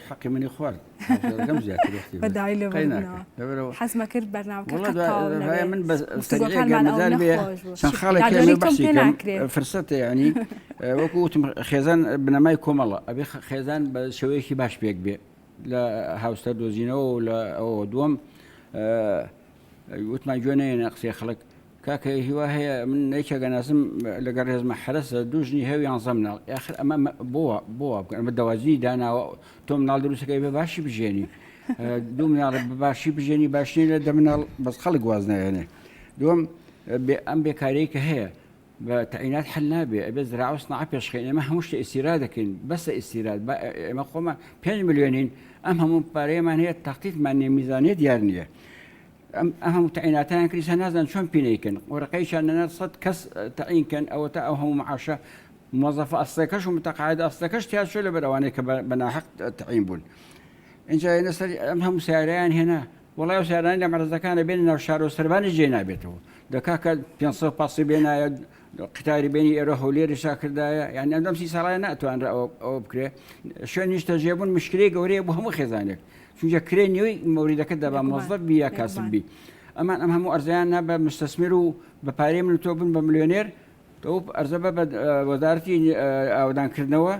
حەقی منی خوارد هاوسەرەکەم زیاتر وەختی بە داوای لێبوردنەوە لەبەرەوە حەزمە کرد بەرنامەکە وەڵا قەت تەواو نەبێ من بە گفتوگۆکانمان ئەوە مەجال بێ نەخۆش بوو چەند خاڵێک هەیە دادوەری تۆم بەحسی پێ کەم ناکرێ فرسەتە یعنی وەکو وتم خێزان بنەمای کۆمەڵە ئەبێ خێزان بە شێوەیەکی باش پێک بێ لە هاوسەر دۆزینەوە و لە ئەوە دووەم وتمان گوێ نەیەنە قسەی خەڵک کاکە هیوا هەیە من یەکێک ئەناسم لەگەڵ ڕێزمە حەرەسە دوو ژنی هەیە و یانزە مناڵ ئاخر ئەمە بۆ بۆ وا بکەن ئەمە دەواجنی داناوە تۆ مناڵ دروستەکەی بە باشی بژێنی دوو مناڵ بە باشی بژێنی باشنی لە دە مناڵ بەس خەڵک واز نایەنێ دووەم ئەم بێکاریی کە هەیە بە تەعینات حل نابێ ئەبێ زراعە و سناعە پێشخەین ئێمە هەموو شتێ ئیستیراد دەکەین بەسە ئیستیراد با ئێمە خۆمان پێنج ملیۆنین ئەم هەموو پارەیەمان هەیە تەختیتمان نییە میزانیە دیار نییە ئەم هەموو تەعیناتیان کرد ئیستا نازانن چۆن پینەی کەن وەرەقەیشیان نەنارد سەت کەس تەعین کەن ئەوەتا ئەو هەموو معاشە مۆزەفە ئەسڵەکەش و متەقاعد ئەسڵەکەش تیا چۆ لەبەر ئەوانەی کە بە ناحەق تەعین بوون اینجا هێنە سەر ئەم هەموو سیارەیان هێنا وەڵای ئەو سیارانەی لە مەرزەکانە بێنە ناو شار و سەربانی جێ نابێتەوە دەکا کە 500 پاسی بێنایە قیتاری بێنی ئێرە هەولێری شاکردایە یان ئەم سی ساڵایە ناتوانرا ئەوە بکرێ شوێن نیشتەجێبوون مشکلەی گەورەیە بۆ هەموو خێزانێک چونکە کرێ نیوەی مەوریدەکە دەبا مۆزەف بی یا کاسب بی ئەمان ئەم هەموو ئەرزیان نا بە مستەسمر و بە پارەی من و تۆ بن بە ملیۆنێر تۆ ئەرزە بە بە وەزارەتی ئاوەدانکردنەوە.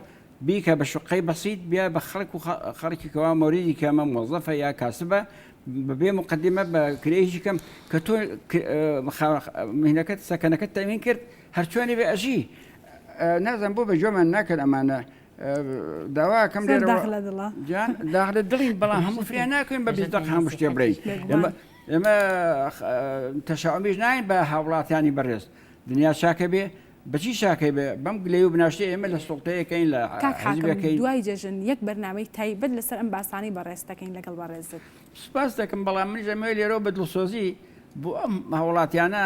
بیکە بە شوقەی بەسیت بیا بە خەڵک و خەڵکی کەوا مۆریدی کەمە مۆزەفە یا کاسبە بەبێ مقدمە بە کرێیەکی کەم کە تۆ مهنەکەت سەکەنەکەت تەمین کرد هەرچۆنی بێ ئەژی نازم بۆ بە گوێمان ناکەن ئەمانە داواکەم لێرەوە داخ لە دڵین بەڵام هەموو فریا ناکەین بە 20 دقیقە هەموو شتێ بڵێین ئێمە تەشاومیش ناین بە هاوڵاتیانی بەڕێز دنیا چاکە بێ بەچی چاکەی بێ بەم گلەی و بناشتەی ئێمە لە سوڵتەیەکەین لە کاک حاکم حیزبەکەین. دوای جەژن یەک بەرنامەی تایبەت لەسەر ئەم باسانەی بەڕێزت دەکەین لەگەڵ بەڕێزت. سوپاست دەکەم بەڵام منیش ئەمەوێ لێرەوە بە دڵسۆزی بۆ ئەم هاوڵاتیانە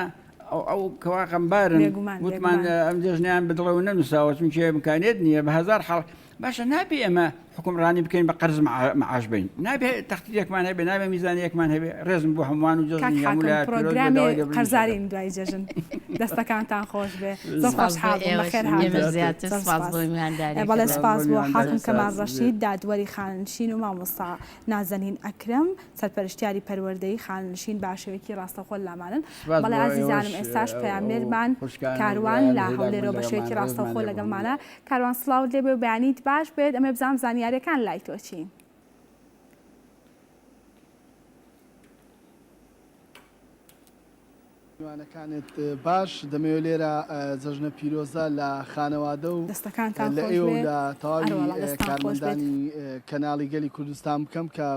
ئەو ئەو کەوا غەمبارن بێگومان وتمان بێگومان. ئەم جەژنەیان بە دڵەوە نەنووساوە چونکێ ئیمکانیەت نییە بە هەزار حاڵ باشە نابێ ئێمە حوکمڕانی بکەین بە قەرز معاش بین نابێ تەختیرێکمان هەبێ نابێ میزانیەکمان هەبێ ڕێزم بۆ هەمووان و کاک جەژنی هەموو حاکم لایەک پیرۆز بێ پرۆگرامێ داوای لێبوردنیش دەکەم. قەرزارین دوای جەژن دەستەکانتان خۆش بێ زۆر سپاس بۆ خۆشحاڵ بووم ئێوەش بەخێر ئێمەش هاتن زیاتر زۆر سپاس سپاس بۆ میوانداریکردن. بەڵێ سپاس سپاس بۆ بۆ حاکم میوانداری کەمال ساز ڕەشید دادوەری خانەنشین و مامۆستا نازەنین ئەکرەم سەرپەرشتیاری پەروەردەیی خانەنشین بە شێوەیەکی ڕاستەوخۆ لامانن سپاس بەڵێ بۆ ئازیزانم ئێوەش ئێستاش ئەو پەیامنێرمان خوشکان و کاروان برایان لە هیلاک بوون هەولێرەوە بە لەگەڵمان شێوەیەکی ڕێزمان ڕاستەوخۆ لێ بۆ هەموو لەگەڵمانە کاروان سڵاوت لێبێ و بەیانیت باش بێت ئەمەوێ بزانم زانیاریەکان لای تۆ چین؟ میوانەکانت باش دەمەوێت لێرە جەژنە پیرۆزە لە خانەوادە و دەستەکانتان لە خۆش ئێوە و بێ لە تەواوی ئەرەوەڵا دەستان خۆش بێت. کارمەندانی کەناڵی گەلی کوردستان بکەم کە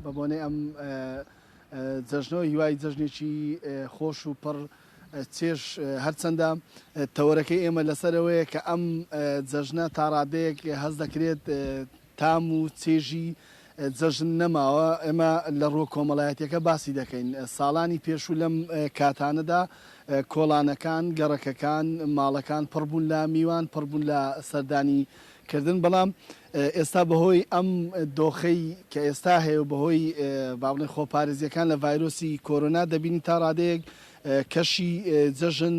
بە بۆنەی ئەم جەژنەوە هیوای جەژنێکی خۆش و پڕ چێژ هەرچەندە تەوەرەکەی ئێمە لەسەر ئەوەیە کە ئەم جەژنە تا ڕادەیەک هەست دەکرێت تام و چێژی جەژن نەماوە، ئێمە لە ڕووە کۆمەڵایەتیەکە باسی دەکەین، ساڵانی پێشوو لەم کاتانەدا کۆڵانەکان، گەڕەکەکان، ماڵەکان پڕ بوون لە میوان، پڕ بوون لە سەردانی کردن، بەڵام ئێستا بەهۆی ئەم دۆخەی کە ئێستا هەیە و بەهۆی با بڵێین خۆپارێزیەکان لە ڤایرۆسی کۆرۆنا دەبینین تا ڕادەیەک کەشی جەژن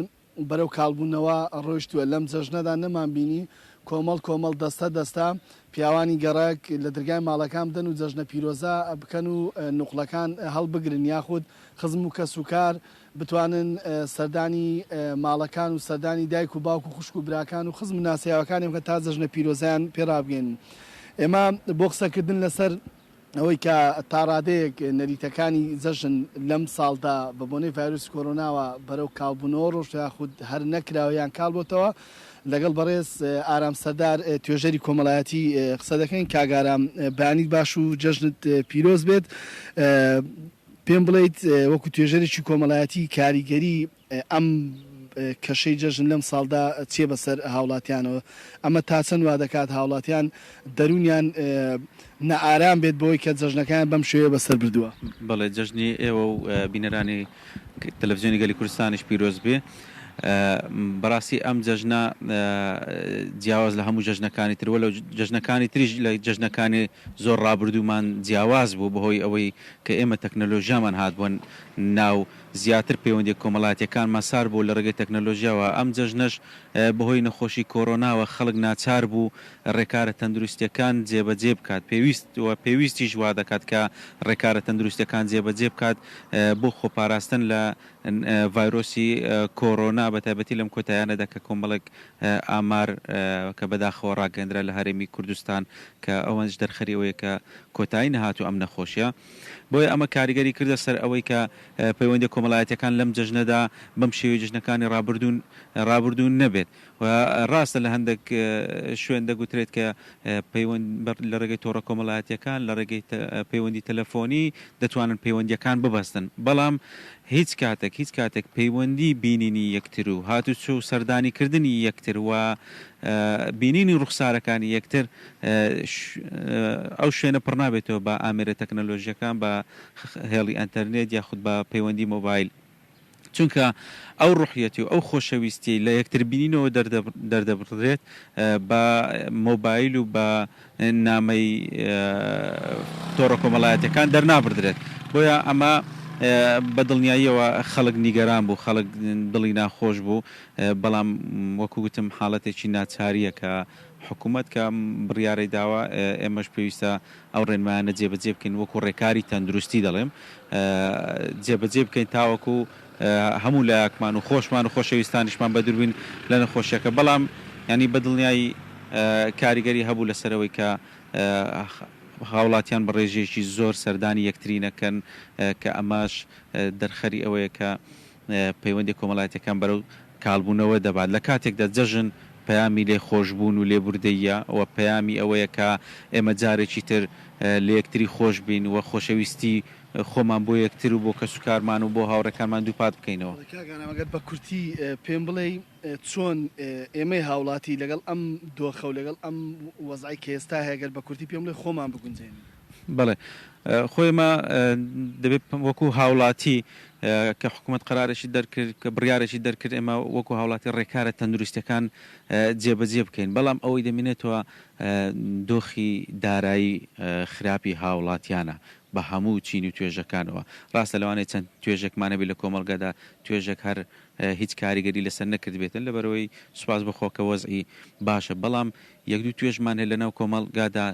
بەرەو کاڵبوونەوە ڕۆیشتووە، لەم جەژنەدا نەمانبینی کۆمەڵ کۆمەڵ دەستە دەستە پیاوانی گەڕەک لە درگای ماڵەکان بدەن و جەژنە پیرۆزە بکەن و نوقڵەکان هەڵبگرن یاخود خزم و کەسوکار بتوانن سەردانی ماڵەکان و سەردانی دایک و باوک و خوشک و براکان و خزم و ناسیاوەکانیان بکەن تا جەژنە پیرۆزەیان پێ ڕابگەیەنن. ئێمە بۆ قسەکردن لەسەر ئەوەی کە تاڕادەیەک نەریتەکانی جەژن لەم ساڵدا بە بۆنەی ڤایرۆسی کۆرۆناوە بەرەو کاڵبوونەوە ڕۆشتووە یاخود هەر نەکراوە یان کاڵ بۆتەوە، لەگەڵ بەڕێز ئارام سەردار توێژەری کۆمەڵایەتی قسە دەکەین. کاک ئارام بەیانیت باش و جەژنت پیرۆز بێت. پێم بڵێیت وەکو توێژەرێکی کۆمەڵایەتی کاریگەری ئەم کەشەی جەژن لەم ساڵدا چیە بەسەر هاوڵاتیانەوە؟ ئەمە تا چەند وا دەکات هاوڵاتیان دەروونیان نائارام بێت بەوەی کە جەژنەکەیان بەم شێوەیە بەسەر بردووە؟ بەڵێ جەژنی ئێوە و بینەرانی تەلەفزیۆنی گەلی کوردستانیش پیرۆز بێ. بەڕاستی ئەم جەژنە جیاواز لە هەموو جەژنەکانی تر وەلو جەژنەکانی تریش لە جەژنەکانی زۆر ڕابردوومان جیاواز بوو بەهۆی ئەوەی کە ئێمە تەکنەلۆژیامان هاتبووە ناو زیاتر پەیوەندیە کۆمەڵایەتیەکانمان سار بوو لە ڕێگەی تەکنەلۆژیاوە، ئەم جەژنەش بەهۆی نەخۆشی کۆرۆناوە خەڵک ناچار بوو ڕێکارە تەندروستیەکان جێبەجێ بکات پێویست و پێویستیش وا دەکات کە ڕێکارە تەندروستیەکان جێبەجێ بکات بۆ خۆپاراستن لە ڤایرۆسی کۆرۆنا بەتایبەتی لەم کۆتایانەدا کە کۆمەڵێک ئامار کە بەداخەوە ڕاگەیەندرا لە هەرێمی کوردستان کە ئەوەش دەرخەری ئەوەیە کە کۆتایی نەهاتوو ئەم نەخۆشیە. بۆیە ئەمە کاریگەری کردە سەر ئەوەی کە پەیوەندیە کۆمەڵایەتیەکان لەم جەژنەدا بەم شێوەی جەژنەکانی ڕابردوو ڕابردوو نەبێت و ڕاستە لە هەندێک شوێن دەگوترێت کە پەیوەند لە ڕێگەی تۆڕە کۆمەڵایەتیەکان لە ڕێگەی پەیوەندی تەلەفۆنی دەتوانن پەیوەندیەکان ببەستن بەڵام هیچ کاتێک هیچ کاتێک پەیوەندی بینینی یەکتر و هاتوچۆ و سەردانی کردنی یەکتر و بینینی ڕوخسارەکانی یەکتر ئەو شوێنە پڕ نابێتەوە بە ئامێرە تەکنەلۆژیەکان بە هێڵی ئەنتەرنێت یاخود بە پەیوەندی مۆبایل چونکە ئەو ڕوحیەتی و ئەو خۆشەویستیەی لە یەکتر بینینەوە دەردەبڕدرێت بە مۆبایل و بە نامەی تۆڕە کۆمەڵایەتیەکان دەرنابڕدرێت بۆیە ئەمە بە دڵنیاییەوە خەڵک نیگەران بوو خەڵک دڵی ناخۆش بوو بەڵام وەکو گوتم حاڵەتێکی ناچاریە کە حکومەت کە ئەم بڕیارەی داوە ئێمەش پێویستە ئەو ڕێنمایانە جێبەجێ بکەین وەکو ڕێکاری تەندروستی دەڵێم جێبەجێ بکەین تاوەکو هەموو لایەکمان و خۆشمان و خۆشەویستانیشمان بەدووربین لە نەخۆشیەکە بەڵام یانی بە دڵنیایی. کاریگەری هەبوو لەسەر ئەوەی کە هاوڵاتیان بە ڕێژەیەکی زۆر سەردانی یەکتری نەکەن کە ئەمەش دەرخەری ئەوەیە کە پەیوەندیە کۆمەڵایەتیەکان بەرەو کاڵبوونەوە دەبات لە کاتێکدا جەژن پەیامی لێخۆشبوون و لێبوردەییە و پەیامی ئەوەیە کە ئێمە جارێکی تر لە یەکتری خۆش بین و خۆشەویستی خۆمان بۆ یەکتر و بۆ کەسوکارمان و بۆ هاوڕێکانمان دووپات بکەینەوە. بەڵێ کاک ئارام ئەگەر بە کورتی پێم بڵێی چۆن ئێمەی هاوڵاتی لەگەڵ ئەم دۆخە و لەگەڵ ئەم وەزعەی کە ئێستا هەیە گەر بە کورتی پێم بڵێی خۆمان بگونجێنین؟ بەڵێ خۆ ئێمە دەبێت وەکو هاوڵاتی کە حکوومەت قەرارێکی دەرکرد کە بڕیارێکی دەرکرد ئێمە وەکو هاوڵاتی ڕێکارە تەندروستیەکان جێبەجێ بکەین بەڵام ئەوەی دەمێنێتەوە دۆخی دارایی خراپی هاوڵاتیانە بە هەموو چین و توێژەکانەوە ڕاستە لەوانەیە چەند توێژێکمان هەبێت لە کۆمەڵگەدا توێژێک هەر هیچ کاریگەری لەسەر نەکردبێتن لەبەرئەوەی سوپاس بۆ خوا کە وەزعی باشە بەڵام یەک دوو توێژمان هەیە لەناو کۆمەڵگادا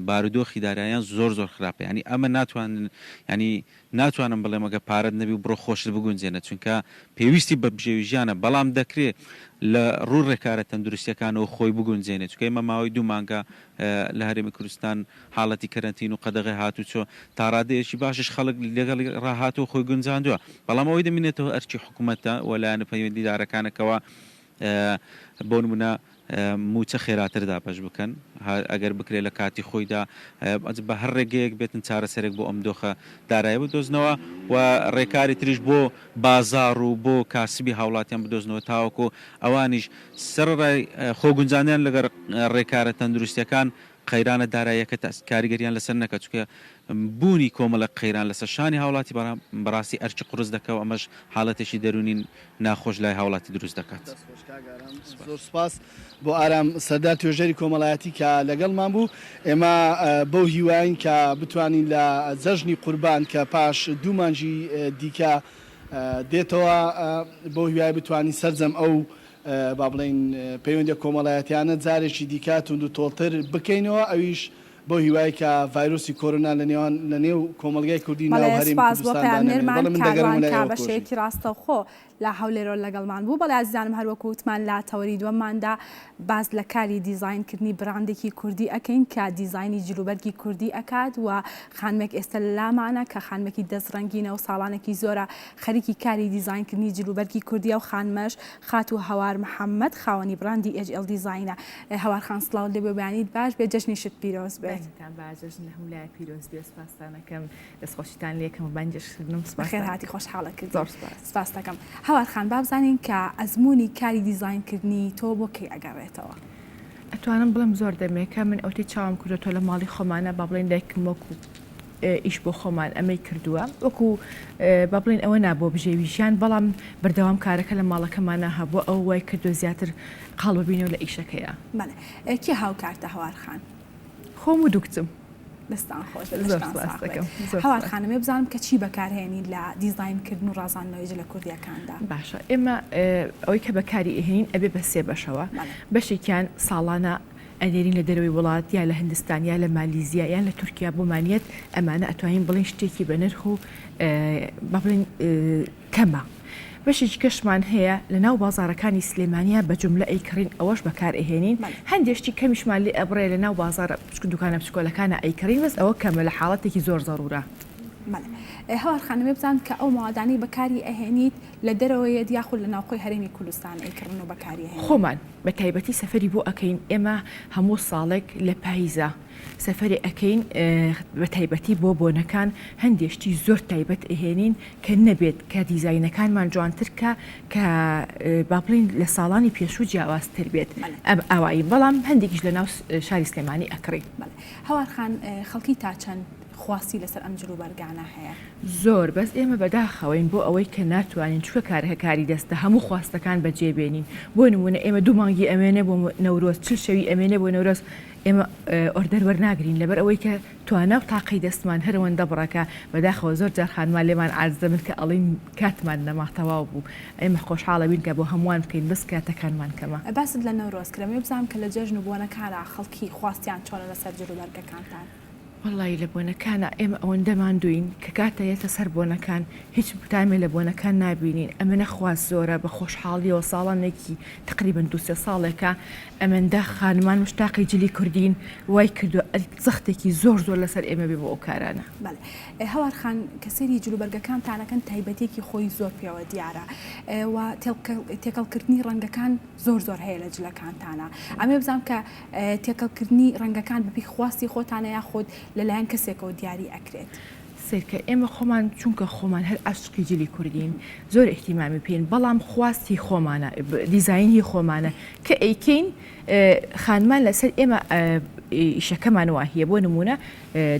بارودۆخی داراییان زۆر زۆر خراپە یانی ئەمە ناتوانن یانی ناتوانم بڵێم ئەگەر پارەت نەبی و بڕۆ خۆشت بگونجێنە چونکە پێویستی بە بژێوی ژیانە بەڵام دەکرێ لە ڕوو ڕێکارە تەندروستیەکانەوە خۆی بگونجێنێ چونکە ئێمە ماوەی دوو مانگە لە هەرێمی کوردستان حاڵەتی کەرەنتین و قەدەغەی هاتوچۆ تاڕادەیەکی باشیش خەڵک لەگەڵی ڕاهاتووە خۆی گونجاندووە بەڵام ئەوەی دەمینێتەوە ئەرکی حکومەتە و لایەنە پەیوەندیدارەکانە کەوا بۆ نمونە مووچە خێراتر دابەش بکەن ئەگەر بکرێت لە کاتی خۆیدا بە هەر ڕێگەیەک بێتن چارەسەرێک بۆ ئەم دۆخە دارایە بدۆزنەوە و ڕێکاری تریش بۆ بازاڕ و بۆ کاسبی هاوڵاتیان بدۆزنەوە تاوەکو ئەوانیش سەرەڕای خۆگونجاندنیان لەگەڵ ڕێکارە تەندروستیەکان قەیرانە داراییەکە کاریگەریان لەسەر نەکات، چونکە بوونی کۆمەڵێک قەیران لەسەر شانی هاوڵاتی بەڕاستی ئەرکی قورس دەکات و ئەمەش حاڵەتێکی دەروونی ناخۆش لای هاوڵاتی دروست دەکات. دەست خۆش کاک ئارام، زۆر سوپاس بۆ ئارام سەردار توێژەری کۆمەڵایەتی کە لەگەڵمان بوو، ئێمە بەو هیواین کە بتوانین لە جەژنی قوربان کە پاش دوو مانگی دیکە دێتەوە بەو هیوایە بتوانین سەرجەم ئەو با بڵێین پەیوەندیە کۆمەڵایەتیانە جارێکی دیکە توندوتۆڵتر بکەینەوە ئەویش بەو هیوای کە ڤایرۆسی کۆرۆنا لە نێوان لە نێو کۆمەڵگای کوردی ناو بەڵێ هەرێمی سوپاس بۆ کوردستاندا نەمێنێت پەیامنێرمان بەڵێ من دەگەرمەوە کاروان لای کە ئێوە بە کۆژین. شێوەیەکی ڕاستەوخۆ لە هەولێرەوە لەگەڵمان بوو بەڵێ ئازیزانم هەر وەکو وتمان لە تەوەری دووەمماندا باس لە کاری دیزاین کردنی براندێکی کوردی ئەکەین کە دیزاینی جلوبەرگی کوردی ئەکات و خانمێک ئێستا لەلامانە کە خانمێکی دەست ڕەنگینە و ساڵانێکی زۆرە خەریکی کاری دیزاین کردنی جلوبەرگی کوردیە و خانمەش خاتوو هەوار محەمەد خاوەنی بڕاندی ئێج ئێڵ دیزاینە. هەوار خان سڵاوت لێبێ و بەیانیت باش بێت جەژنیشت پیرۆز بێت. بەیانیتان باش جەژن لە هەموو لایەک پیرۆز بێت سوپاستان ئەکەم دەستخۆشیتان لێکەم و بانگێشتکردنم بەخێر سوپاستان هاتی خۆشحاڵت کردین زۆر سوپاس. سوپاست ئەکەم. هەوار خان با بزانین کە ئەزموونی کاری دیزاین کردنی تۆ بۆ کەی ئەگەڕێتەوە؟ ئەتوانم بڵێم زۆر دەمێکە من ئەوتەی چاوم کردۆتەوە لە ماڵی خۆمانا با بڵێین دایکم وەکو ئیش بۆ خۆمان ئەمەی کردووە وەکو با بڵێین ئەوە نا بۆ بژێوی ژیان بەڵام بەردەوام کارەکە لە ماڵەکەمانا هەبووە ئەوە وای کردووە زیاتر قاڵ ببینەوە لە ئیشەکەیا. بەڵێ کێ هاوکارتە هەوار خان؟ خۆم و دوو کچم. دەستان خۆش بێت زۆر لەشتان سپاست ساغ بێت. دەکەم زۆر هەوار سپاس. خانم ئەمەوێ بزانم کە چی بەکارهێنی لە دیزاین کردن و ڕازاندنەوەی جلە کوردیەکاندا؟ باشە ئێمە ئەوەی کە بەکاری ئەهێنین ئەبێ بە سێ بەشەوە بەڵێ. بەشێکیان ساڵانە ئەنێرین لە دەرەوەی وڵات یا لە هندستان یا لە مالیزیا یان لە تورکیا بۆمان یەت ئەمانە ئەتوانین بڵێین شتێکی بە نرخ و با بڵێین کەمە بەشێکی کەشمان هەیە لە ناو بازاڕەکانی سلێمانیا بە جوملە ئەیکڕین ئەوەش بەکار ئەهێنین هەندێ شتی کەمیشمان لێ ئەبڕێ لە ناو بازاڕە دوکانە بچکۆلەکانا ئەیکڕین بەس ئەوە کەمە لە حاڵەتێکی زۆر زەڕورە. بەڵێ هەوار خانم ئەمەوێ بزانم کە ئەو مەوادانەی بەکاری ئەهێنیت لە دەرەوە یەت یاخود لە ناوخۆی هەرێمی کوردستان ئەیکڕن و بەکاری ئەهێنن؟ خۆمان بە تایبەتی سەفەری بۆ ئەکەین ئێمە هەموو ساڵێک لە پایزا سەفەرێ ئەکەین بە تایبەتی بۆ بۆنەکان هەندێ شتی زۆر تایبەت ئەهێنین کە نەبێت کە دیزاینەکانمان جوانتر کا کە با بڵێین لە ساڵانی پێشوو جیاوازتر بێت ئەم ئاوایی بەڵام هەندێکیش لە ناو شاری سلێمانی ئەکڕین. بەڵێ هەوار خان خەڵکی تا چەند خواستی لەسەر ئەم جلوبەرگانە هەیە؟ زۆر بەس ئێمە بەداخەوەین بۆ ئەوەی کە ناتوانین چونکە کارەکە کاری دەستە هەموو خواستەکان بەجێ بێنین بۆ نمونە ئێمە دوو مانگی ئەمێنێ بۆ نەورۆز چل شەوی ئەمێنێ بۆ نەورۆز ئێمە ئۆردەر وەرناگرین لەبەر ئەوەی کە توانا و تاقەی دەستمان هەر ئەوەندە بڕەکە بەداخەوە زۆر جار خانمان لێمان عاجز دەبن کە ئەڵێین کاتمان نەما تەواو بوو ئێمە خۆشحاڵەبین کە بۆ هەمووان بکەین بەس کاتەکانمان کەمە. باست لە نەورۆز کرد ئەمەوێ بزانم کە لە جەژن و بۆنەکانا خەڵکی خواستیان چۆنە لەسەر جلوبەرگەکانتان؟ وەڵایی لە بۆنەکانا ئێمە ئەوەندە ماندووین کە کاتە یەتە سەر بۆنەکان هیچ تامێ لە بۆنەکان نابینین ئەمەنە خواست زۆرە بە خۆشحاڵیەوە ساڵانێکی تەقریبەن دوو سێ ساڵێکە ئەمەندە خانمان مشتاقی جلی کوردین وای کردوە زەختێکی زۆر زۆر لەسەر ئێمە بێ بۆ ئەو کارانە. بەڵێ هەوار خان کە سەیری جلوبەرگەکانتان ئەکەن تایبەتیەکی خۆی زۆر پێوە دیارە و تێکەڵکردنی ڕەنگەکان زۆر زۆر هەیە لە جلەکانتانا ئەمەوێ بزانم کە تێکەڵکردنی ڕەنگەکان بەپێی خواستی خۆتانە یاخود لەلایەن کەسێکەوە دیاری ئەکرێت؟ سەیرکە ئێمە خۆمان چونکە خۆمان هەر عاشقی جلی کوردین زۆر ئیهتیمامی پێین بەڵام خواست هی خۆمانە دیزاین هی خۆمانە کە ئەیکەین خانمان لەسەر ئێمە ئیشەکەمان واهیە بۆ نمونە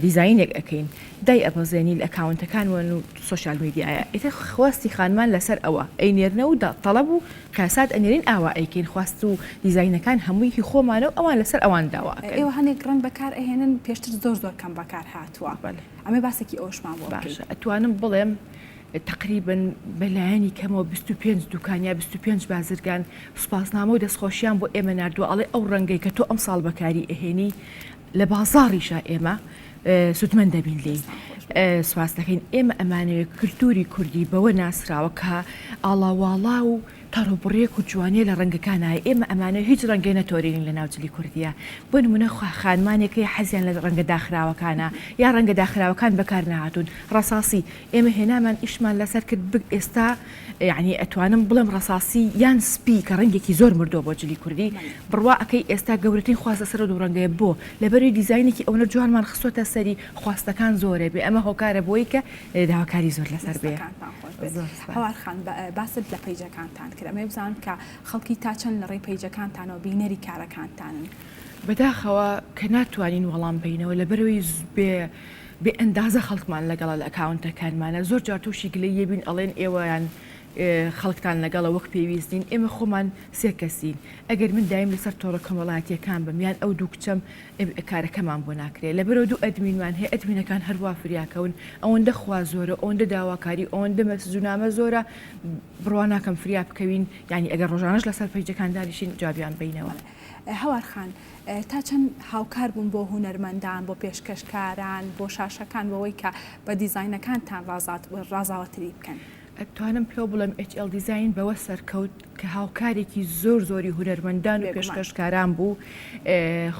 دیزاینێک ئەکەین دای ئەبەزێنی لە ئەکاونتەکان و سۆشیال میدیایە ئیتر خواستی خانمان لەسەر ئەوە ئەینێرنە و تەڵەب و قیاسات ئەنێرین ئاوا ئەیکەین خواست و دیزاینەکان هەمووی هی خۆمانە و ئەوان لەسەر ئەوان داوا ئەکەن. ئێوە هەنێک ڕەنگ بەکار ئەهێنن پێشتر زۆر زۆر کەم بەکار هاتووە ئەمەی باسێکی ئەوەشمان بۆ بکەی. باشە ئەتوانم بڵێم تەقریبەن بە لایەنی کەمەوە 25 دوکان یا 25 بازرگان سوپاسنامە و دەستخۆشیان بۆ ئێمە ناردووە ئەڵێ ئەو ڕەنگەی کە تۆ ئەمساڵ بەکاری ئەهێنی لە بازاڕیشا ئێمە سوودمەند دەبین لێی. سوپاس دەکەین. ئێمە ئەمانەوێت کلتوری کوردی بەوە ناسراوە کە ئاڵاواڵا و تەڕوبڕیەک و جوانیە لە ڕەنگەکانا هەیە. ئێمە ئەمانەوێت هیچ ڕەنگێ نەتۆرێنین لە ناو جلی کوردییا. بۆ نموونە خانمانێک هەیە حەزیان لە ڕەنگە داخراوەکانە یا ڕەنگە داخراوەکان بەکار نەهاتوون. ڕەساسی ئێمە هێنامان ئیشمان لەسەر کرد بگ ئێستا یەعنی ئەتوانم بڵێم ڕەساسی یان سپی کە ڕەنگێکی زۆر مردووە بۆ جلی کوردی بڕوا ئەکەی ئێستا گەورەترین خواست لەسەر ئەو دوو ڕەنگەیە بۆ؟ لەبەروی دیزاینێکی ئەونە جوانمان خستۆتە سەری خواستەکان زۆرە بێ ئەمە هۆکارە بۆی کە داواکاری زۆر لەسەر بێ. دەستەکانتان خۆش بێت. زۆر سوپاس. هەوار خان باست لە پەیجەکانتان کرد ئەمەوێ بزانم کە خەڵکی تا چەند لە ڕێی پەیجەکانتانەوە بینەری کارەکانتانن؟ بەداخەوە کە ناتوانین وەڵام بەینەوە لەبەرئەوەی بێ بێ ئەندازە خەڵکمان لەگەڵە لە ئەکاونتەکانمانە زۆر جار توشی گلەییە بین ئەڵێن ئێوەیان خەڵکتان لەگەڵە وەک پێویست نین ئێمە خۆمان سێ کەسین ئەگەر من دایم لەسەر تۆڕە کۆمەڵایەتیەکان بم یان ئەو دوو کچەم کارەکەمان بۆ ناکرێ لەبەرئەوە دوو ئەدمینمان هەیە ئەدمینەکان هەروا فریاکەون ئەوەندە خوا زۆرە ئەوەندە داواکاری ئەوەندە مەسج و نامە زۆرە بڕوا ناکەم فریا بکەوین یانی ئەگەر ڕۆژانەش لەسەر پەیجەکان دانیشین جوابیان بەینەوە. هەوار خان تا چەند هاوکار بوون بۆ هونەرمەندان، بۆ پێشکەشکاران، بۆ شاشەکان بەوەی کە بە دیزاینەکانتان ڕازاوەتری بکەن؟ ئەتوانم پێو بڵێم HL Design بەوە سەرکەوت کە هاوکارێکی زۆر زۆری هونەرمەندان و پێشکەشکاران بوو،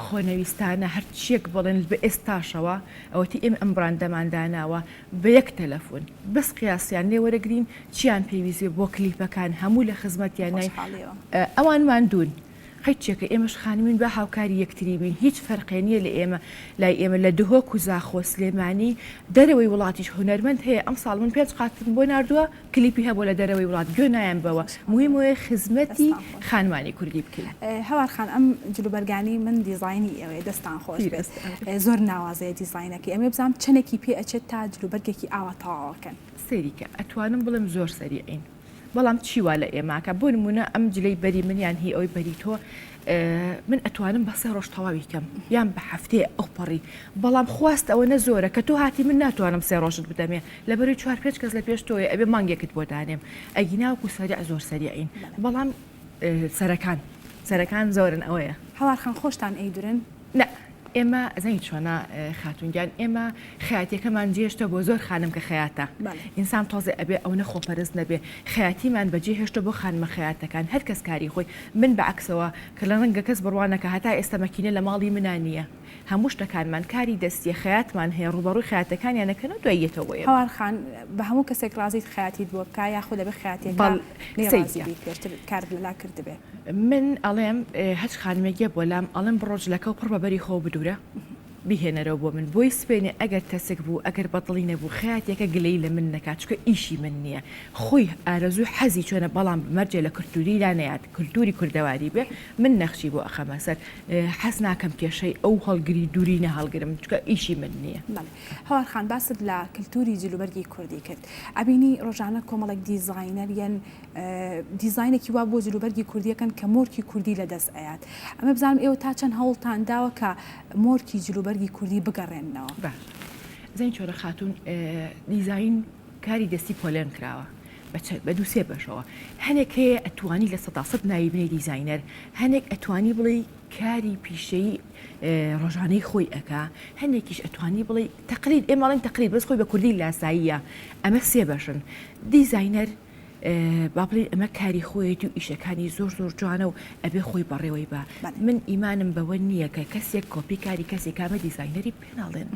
خۆنەویستانە هەرچیەک بڵێن بە ئێستاشەوە ئەوەتی ئێمە ئەم بڕاندەمان داناوە بە یەک تەلەفۆن بەس قیاسیان لێ وەرەگرین چیان پێویست بێ بۆ کلیپەکان هەموو لە خزمەتیانین ئەوان ماندوون. قەیچێکە ئێمەش خانمین با هاوکاری یەکتری بین هیچ فەرقێ نیە لە ئێمە لای ئێمە لە دهۆک و زاخۆ سلێمانی دەرەوەی وڵاتیش هونەرمەند هەیە ئەمساڵ من پێنج قاتم بۆ ناردووە کلیپی هەبووە لە دەرەوەی وڵات گوێ نایەم بەوە موهیم ئەوەیە خزمەتی خانمانی کوردی بکەین. هەوار خان ئەم جلوبەرگانەی من دیزاینی ئێوەیە دەستان خۆش بێت زۆر ناوازەیە دیزاینەکەی ئەمەوێ بزانم چەنێکی پێ ئەچێت تا جلوبەرگێکی ئاوا تەواوەکەن؟ سەیری کە ئەتوانم بڵێم زۆر سەریعین. بەڵام چی وا لە ئێمە ئەکا بۆ نمونە ئەم جلەی بەری من یان هی ئەوی بەری تۆ من ئەتوانم بە سێ ڕۆژ تەواوی کەم یان بە هەفتەیە ئەوپەڕی بەڵام خواست ئەوەنە زۆرە کە تۆ هاتی من ناتوانم سێ ڕۆژت بدەمێ لەبەروی چوار پێنج کەس لە پێش تۆیە ئەبێ مانگێکت بۆ دانێم ئەگینا وەکو سەریع زۆر سەریعین بەڵام سەرەکان سەرەکان زۆرن ئەوەیە. هەوار خان خۆشتان ئەیدورن؟ نا ئێمە ئەزانی چۆنە خاتوون گیان ئێمە خەیاتیەکەمان جێهێشتە بۆ زۆر خانم کە خەیاتە ئینسان تۆزێ ئەبێ ئەونە خۆپەرست نەبێ خەیاتیمان بەجێ هێشتە بۆ خانمە خەیاتەکان هەر کەس کاری خۆی من بە عەکسەوە کە لە ڕەنگە کەس بڕوا نەکا هەتا ئێستا مەکینە لە ماڵی منا نییە هەموو شتەکانمان کاری دەستیە خەیاتمان هەیە ڕووبەڕووی خەیاتەکانیان ئەکەنەوە دوای یەتەوە بۆ ئێمە. هەوار خان بە هەموو کەسێک ڕازیت خەیاتیت بۆ بکا یاخود ئەبێ خەیاتیەکە لێی ڕازی بیت پێشتر کارت لەلا کردبێ؟ من ئەڵێم هەچ خانمێک یە بۆ لام ئەڵێم بڕۆ جلەکەو پڕ بە بەری خۆو بدورە بیهێنەرەوە بۆ من بۆی سبەینێ ئەگەر تەسک بوو ئەگەر بەدڵی نەبوو خەیاتیەکە گلەیی لە من نەکات چونکە ئیشی من نیە خۆی ئارەزووی حەزی چۆنە بەڵام بە مەرجێ لە کلتوری لا نەیات کلتوری کوردەواری بێ من نەخشی بۆ ئەخەمە سەر حەز ناکەم کێشەی ئەو هەڵگری دوری نەهەڵگرم چونکە ئیشی من نیە. بەڵێ هەوار خان باست لە کلتوری جلوبەرگی کوردی کرد ئەبینی ڕۆژانە کۆمەڵێک دیزاینەر یەن دیزاینێکی وا بۆ جلوبەرگی کوردی ئەکەن کە مۆرکی کوردی لە دەست ئەیات ئەمە بزانم ئێوە تا چەند هەوڵتان داوە کە مۆرکی جلوبەرگی کوردی بگەڕێننەوە؟ باش زین چۆرە خاتوون دیزاین کاری دەستی پۆلێن کراوە. بە دووسێ بەشەوە هەنێک هەیە ئەتوانی لە سەدا سەد ناوی بنێی دیزاینەر هەنێک ئەتوانی بڵێی کاری پیشەیی ڕۆژانەی خۆی ئەکا هەندێکیش ئەتوانی بڵێی تەقلید ئێمە ئەڵێن تەقلید بەس خۆی بە کوردی لاساییە ئەمە سێ بەشن دیزاینەر با بڵێین ئەمە کاری خۆیەتی و ئیشەکانی زۆر زۆر جوانە و ئەبێ خۆی بەڕێوەی بە من ئیمانم بەوە نییە کە کەسێک کۆپی کاری کەسێک کامە دیزاینەری پێ ناڵێن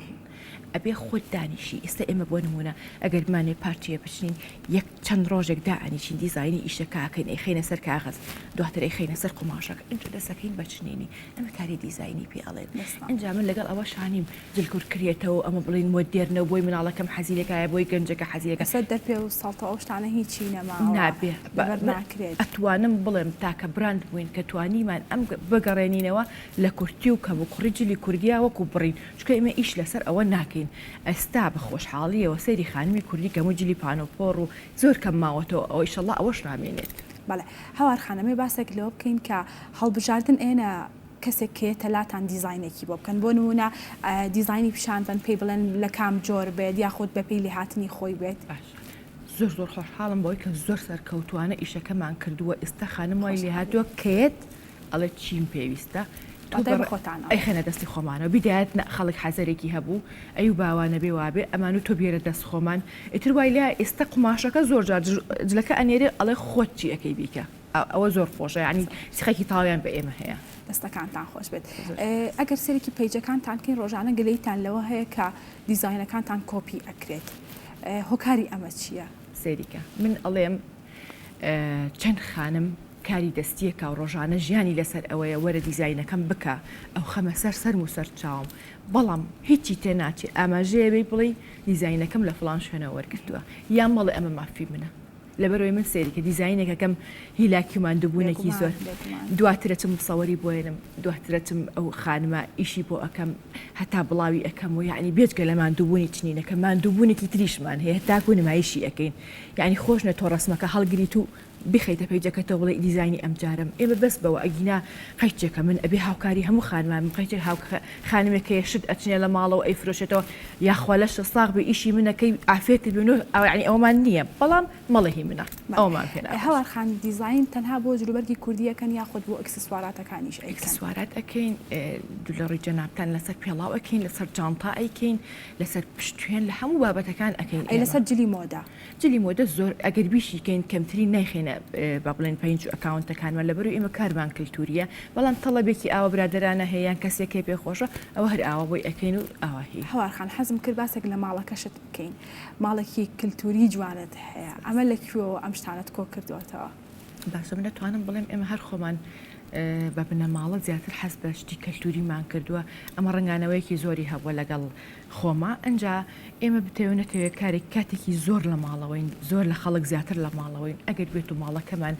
ئەبێ خۆت دانیشی ئێستا ئێمە بۆ نمونە ئەگەر بمانێ پارچەیە بچنین یەک چەند ڕۆژێک دائەنیشین دیزاینی ئیشەکە ئەکەین ئەیخەینە سەر کاغەز دواتر ئەیخەینە سەر قوماشەکە ئینجا دەستەکەین بە چنینی ئەمە کاری دیزاینی پێ ئەڵێن ئینجا من لەگەڵ ئەوە شانیم جل کورت کرێتەوە ئەمە بڵین مۆدێرنە و بۆی مناڵەکەم حەزی لێکایە بۆی گەنجەکە حەزی لێکا. لەسەر دەرپێ و سەڵتە ئەو شتانە هیچی نەماوە نابێ لەبەر ناکرێت. ئەتوانم بڵێم تاکە براند بووین کە توانیمان ئەم بگەڕێنینەوە لە کورتی و کەموکوڕی جلی کوردیا وەکو بڕین چونکە ئێمە ئیش لەسەر ئەوە ناکەین ئێستا بە خۆشحاڵیەوە سەیری خانمی کوردی کەم و جلی پانوپۆڕ و زۆر کەم ماوەتەوە ئەوە ئیشەڵا ئەوەش نامێنێت. بەڵێ هەوار خان ئەمەوێ باسێک لەوە بکەین کە هەڵبژاردن ئێنە کەسێک کە یەتە لاتان دیزاینێکی بۆ بکەن بۆ نموونە دیزاینی پیشان بەن پێی بڵێن لە کام جۆر بێت یاخود بەپێی لێهاتنی خۆی بێت. باشە زۆر زۆر خۆشحاڵم بەوەی کە زۆر سەرکەوتوانە ئیشەکەمان کردووە ئێستا خانم وای لێهاتووە کە یەت ئەڵێ چیم پێویستە تۆ واتای بە بە خۆتانەوە. ئەیخەنە دەستی خۆمانەوە بیدایەت نا خەڵک حەزەرێکی هەبوو ئەی و باوا نەبێ وابێ ئەمان و تۆ بیەرە دەست خۆمان ئیتر وای لێ ئێستا قوماشەکە زۆر جار جلەکە ئەنێرێ ئەڵێ خۆت چی ئەکەی بیکە ئەوە زۆر خۆشە یانی سیخێکی تەواویان بە ئێمە هەیە. دەستەکانتان خۆش بێت ئەگەر سەیرێکی پەیجەکانتان بکەین ڕۆژانە گلەیتان لەوە هەیە کە دیزاینەکانتان کۆپی ئەکرێت هۆکاری ئەمە چییە؟ سەیریکە من ئەڵێم چەند خانم کاری دەستیەکە و ڕۆژانە ژیانی لەسەر ئەوەیە وەرە دیزاینەکەم بکە ئەو خەمە سەر سەرم و سەر چاوم بەڵام هیچی تێ ناچێ ئاماژەیە بێی بڵێی دیزاینەکەم لە فڵان شوێنەوە وەرگرتووە یان مەڵێ ئەمە مافی منە لەبەرئەوەی من سەیری کە دیزاینێکەکەم هیلاکی و ماندووبوونێکی زۆر دواتر ئەچم مصەوەری بۆ ئێنم دواتر ئەچم ئەو خانمە ئیشی بۆ ئەکەم هەتا بڵاوی ئەکەم و یەعنی بێجگە لە ماندووبوونی چنینەکە ماندووبوونێکی تریشمان هەیە تاکو نمایشی ئەکەین یەعنی خۆش نە تۆ ڕەسمەکە هەڵگریت و بیخەیتە پەیجەکەتەوە بڵێی دیزاینی ئەمجارەم ئێمە بەس بەوە ئەگینا قەیچێکە من ئەبێ هاوکاری هەموو خانمان بم قەیچێک هاو خانمێک هەیە شت ئەچنێ لە ماڵەوە ئەیفرۆشێتەوە یاخوا لەشت ساغ بێ ئیشی منەکەی عافێتت بێ نۆ یانی ئەوەمان نییە بەڵام مەڵێ هی منە ئەوەمان پێ ناخۆشە. هەوار خان دیزاین تەنها بۆ جلوبەرگی کوردی ئەکەن یاخود بۆ ئیکسسواراتەکانیش ئەیکەن؟ ئیکسسوارات ئەکەین لە ڕووی جەنابتان لەسەر پێڵاو ئەکەین لەسەر جانتا ئەیکەین لەسەر پشتوێن لە هەموو بابەتەکان ئەکەین ئەی لەسەر جلی مۆدە؟ جلی مۆدە زۆر ئەگەر بیشیکەین کەمترین نایخەینە با بڵێن پەینج و ئەکاونتەکانمان لەبەرئەوەی ئێمە کارمان کلتوریە بەڵام تەڵەبێکی ئاوا برادەرانە هەیە یان کەسێک هەیە پێ خۆشە ئەوە هەر ئاوا بۆی ئەکەین و ئاوا هی. هەوار خان حەزم کرد باسێک لە ماڵەکەشت بکەین ماڵێکی کلتوری جوانت هەیە ئەمە لە کوێوە ئەم شتانەت کۆ کردووەتەوە؟ باشە من ئەتوانم بڵێم ئێمە هەر خۆمان بە بنەماڵە زیاتر حەز بە شتی کەلتوریمان کردووە ئەمە ڕەنگانەوەیەکی زۆری هەبووە لەگەڵ خۆما ئنجا ئێمە بتەوێ نەتەوێ کارێک کاتێکی زۆر لە ماڵەوەین زۆر لە خەڵک زیاتر لە ماڵەوەین ئەگەر بێت و ماڵەکەمان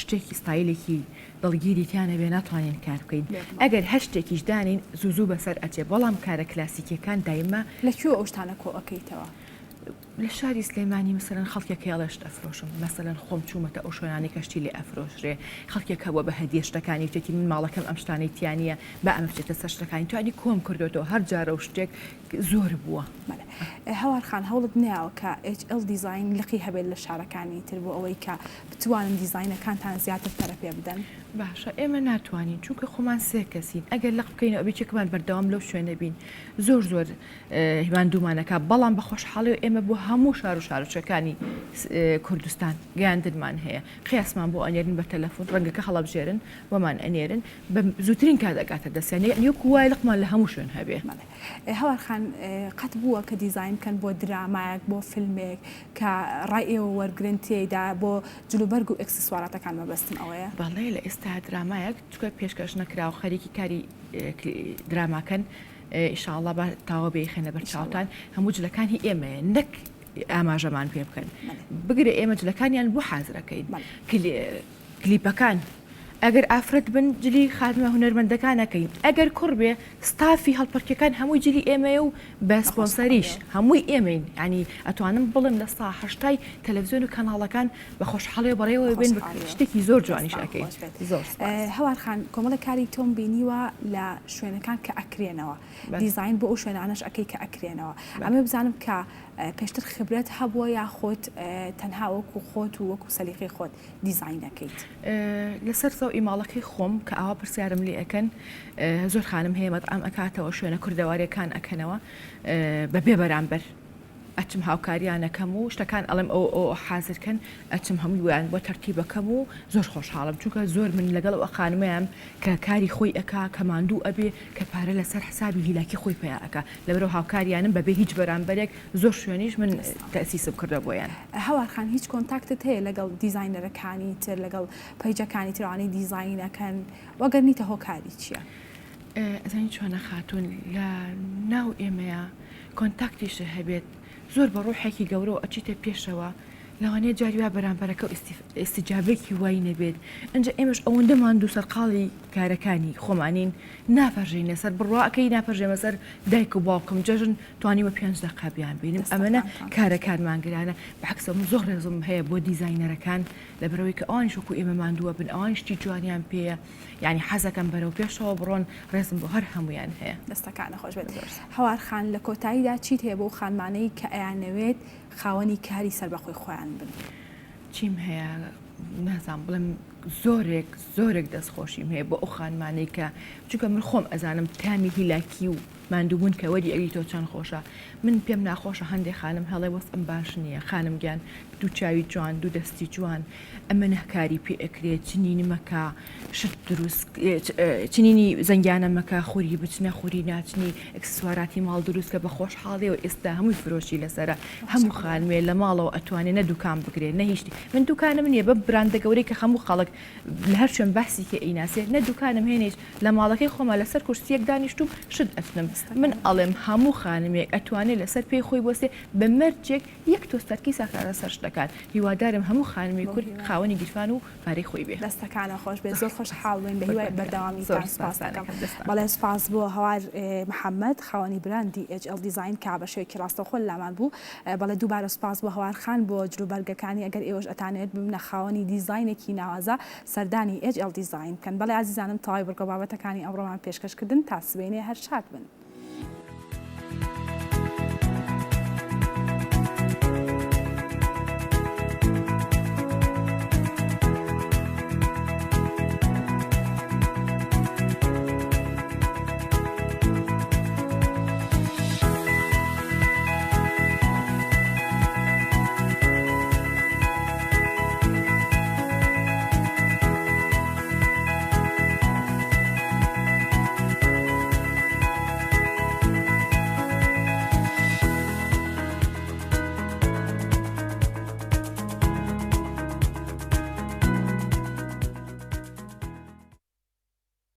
شتێکی ستایلێکی دڵگیری تیا نەبێ ناتوانین کار بکەین ئەگەر هەر شتێکیش دانێین زوو زوو بەسەر ئەچێ بەڵام کارە کلاسیکیەکان دایمە لە کوێوە ئەو شتانە کۆ ئەکەیتەوە؟ لە شاری سلێمانی مەسەلەن خەڵکێک هەیە ئەڵێ شت ئەفرۆشم مەسەلەن خۆم چوومەتە ئەو شوێنانەی کە شتی لێ ئەفرۆشرێ خەڵکێک هەبووە بە هەدیە شتەکانی وتێتی من ماڵەکەم ئەم شتانەی تیا نییە با ئەمە بچێتە سەر شتەکانی توانی کۆم کردۆتەوە هەر جارە و شتێک زۆر بووە. بەڵێ هەوار خان هەوڵت نەیاوە کە HL Design لقی هەبێت لە شارەکانی تر بۆ ئەوەی کە بتوانن دیزاینەکانتان زیاتر پەرە پێ بدەن؟ باشە ئێمە ناتوانین چونکە خۆمان سێ کەسین ئەگەر لق بکەینەوە ئەبێ یەکێکمان بەردەوام لەو شوێنە بین زۆر زۆر ماندوومان ئەکا، بەڵام بە خۆشحاڵیەوە ئێمە بۆ هەموو شار و شارۆچکەکانی کوردستان گەیاندنمان هەیە، قیاسمان بۆ ئەنێرن بە تەلەفون، ڕەنگەکە هەڵەبژێرن بۆمان ئەنێرن، بە زووترین کات ئەگاتە دەستیان، یەعنی وەکوو وایە لقمان لە هەموو شوێن هەبێ. بەڵێ هەوار خان قەت بووە کە دیزاین بکەن بۆ درامایەک، بۆ فیلمێک کە ڕای ئێوە وەرگرن تێیدا بۆ جلوبەرگ و ئێکسسواراتەکان مەبەستم ئەوەیە؟ بەڵێ لە ئێستا درامایەک چونکە پێشکەش نەکراوە خەریکی کاری دراماکەن، ئیشاڵڵا با تاوە بێ ئیخەنە بەر چاوتان هەموو جلەکان هی ئێمەیە نەک ئاماژەمان پێ بکەن بگرە ئێمە جلەکانیان بۆ حازرەکەین کلیپەکان. ئەگەر ئافرەت بن جلی خاتمە هونەرمەندەکان ئەکەین ئەگەر کوڕ بێ ستافی هەڵپەرکێکان هەمووی جلی ئێمەیە و بە سپۆنسەریش هەمووی ئێمەین یانی ئەتوانم بڵێم لە سا هەشتای تەلەفزیۆن و کەناڵەکان بە خۆشحاڵیەوە بەڕێوە بێن شتێکی زۆر جوانیش ئەکەین زۆر سپاس. هەوار خان کۆمەڵێک کاری تۆم بینیوە لە شوێنەکان کە ئەکرێنەوە دیزاین بۆ ئەو شوێنانەش ئەکەی کە ئەکرێنەوە ئەمەوێ بزانم کە پێشتر خبرەت هەبووە یاخود تەنها وەکو خۆت و وەکو سەلیقەی خۆت دیزاین ئەکەیت؟ لەسەر زەوی ماڵەکەی خۆم کە ئاوا پرسیارم لێ ئەکەن زۆر خانم هەیە مەتعەم ئەکاتەوە شوێنە کوردەواریەکان ئەکەنەوە بە بێ بەرامبەر ئەچم هاوکاریان ئەکەم و شتەکان ئەڵێم ئەو ئەو حازر کەن ئەچم هەمووی ویان بۆ تەرتیبەکەم و زۆر خۆشحاڵم چونکە زۆر من لەگەڵ ئەو خانمەیان کە کاری خۆی ئەکا کە ماندوو ئەبێ کە پارە لەسەر حسابی هیلاکی خۆی پەیا ئەکا لەبەرئەوە هاوکاریانم بەبێ هیچ بەرامبەرێک زۆر شوێنیش من تەئسیسم کردوە بۆیان. هەوار خان هیچ کۆنتاکتت هەیە لەگەڵ دیزاینەرەکانی تر لەگەڵ پەیجەکانی تر ئەوانەی دیزاین ئەکەن وە گەر نیتە هۆکاری چیە؟ ئەزانی چۆنە خاتوون لە ناو ئێمەیا کۆنتاکتیشت هەبێت زۆر بە ڕوحێکی گەورەوە ئەچیتە پێشەوە لەوانەیە جاری وا بەرامبەرەکە و ئیستیجابێکی وای نەبێت ئینجا ئێمەش ئەوەندە ماندوو سەرقاڵی کارەکانی خۆمانین ناپەرژێینە سەر بڕوا ئەکەی ناپەرژێمە سەر دایک و باوکم جەژن توانیومە پێنج دەقە بیان بینم ئەمەنە کارەکانمان گرانە بەعەکسەوە من زۆر ڕێزم هەیە بۆ دیزاینەرەکان لەبەرئەوەی کە ئەوانیش وەکو ئێمە ماندووە بن ئەوانیش شتی جوانیان پێیە یانی حەزەکەم بەرەو پێشەوە بڕۆن ڕێزم بۆ هەر هەموویان هەیە. دەستەکانت خۆش بێت هەوار خان لە کۆتاییدا چیت هەیە بۆ ئەو خانمانەی کە ئەیانەوێت خاوەنی کاری سەربەخۆی خۆیان بن؟ چیم هەیە نازانم بڵێم زۆرێک زۆرێک دەستخۆشیم هەیە بۆ ئەو خانمانەی کە چونکە من خۆم ئەزانم تامی هیلاکی و ماندووبوون کە وەری ئەگریتەوە چەند خۆشە من پێم ناخۆشە هەندێ خانم هەڵێ وەزعم باش نییە خانم گیان دوو چاوی جوان دوو دەستی جوان ئەمەنە کاری پێ ئەکرێ چنین مەکە شت دروست چنینی زەنگیانە مەکە خوری بچنە خوری ناچنی ئەکسسواراتی ماڵ دروست کە بە خۆشحاڵیەوە ئێستا هەمووی فرۆشی لەسەرە هەموو خانمێ لە ماڵەوە ئەتوانێ نە دوکان بگرێ نە هیچ من دوکانم نییە بە براندە گەورەی کە هەموو خەڵک لە هەر شوێن باسی کە ئەیناسێ نە دوکانم هەیە نە هیچ لە ماڵەکەی خۆما لەسەر کورسیەک دانیشتوم شت ئەچنم من ئەڵێم هەموو خانمێک ئەتوانێ لەسەر پێی خۆی بوەستێ بە مەرجێک یەک تۆز تەرکیز ئەخاتە سەر شتەکان هیوادارم هەموو خانمی کورد خاوەنی گیرفان و پارەی خۆی بێ. دەستەکانت خۆش بێت زۆر خۆشحاڵ بووین بە هیوای بەردەوامیتان سوپاس دەکەم بەڵێ سوپاس بۆ هەوار محەمەد خاوەنی براندی HL Design کە بە شێوەیەکی ڕاستەوخۆ لامان بوو بەڵێ دووبارە سوپاس بۆ هەوار خان بۆ جلوبەرگەکانی ئەگەر ئێوەش ئەتانەوێت ببنە خاوەنی دیزاینێکی ناوازە سەردانی HL Design بکەن بەڵێ ئازیزانم تەواوی بڕگە و بابەتەکانی ئەمڕۆمان پێشکەش کردن تا سبەینێ هەر شاد بن.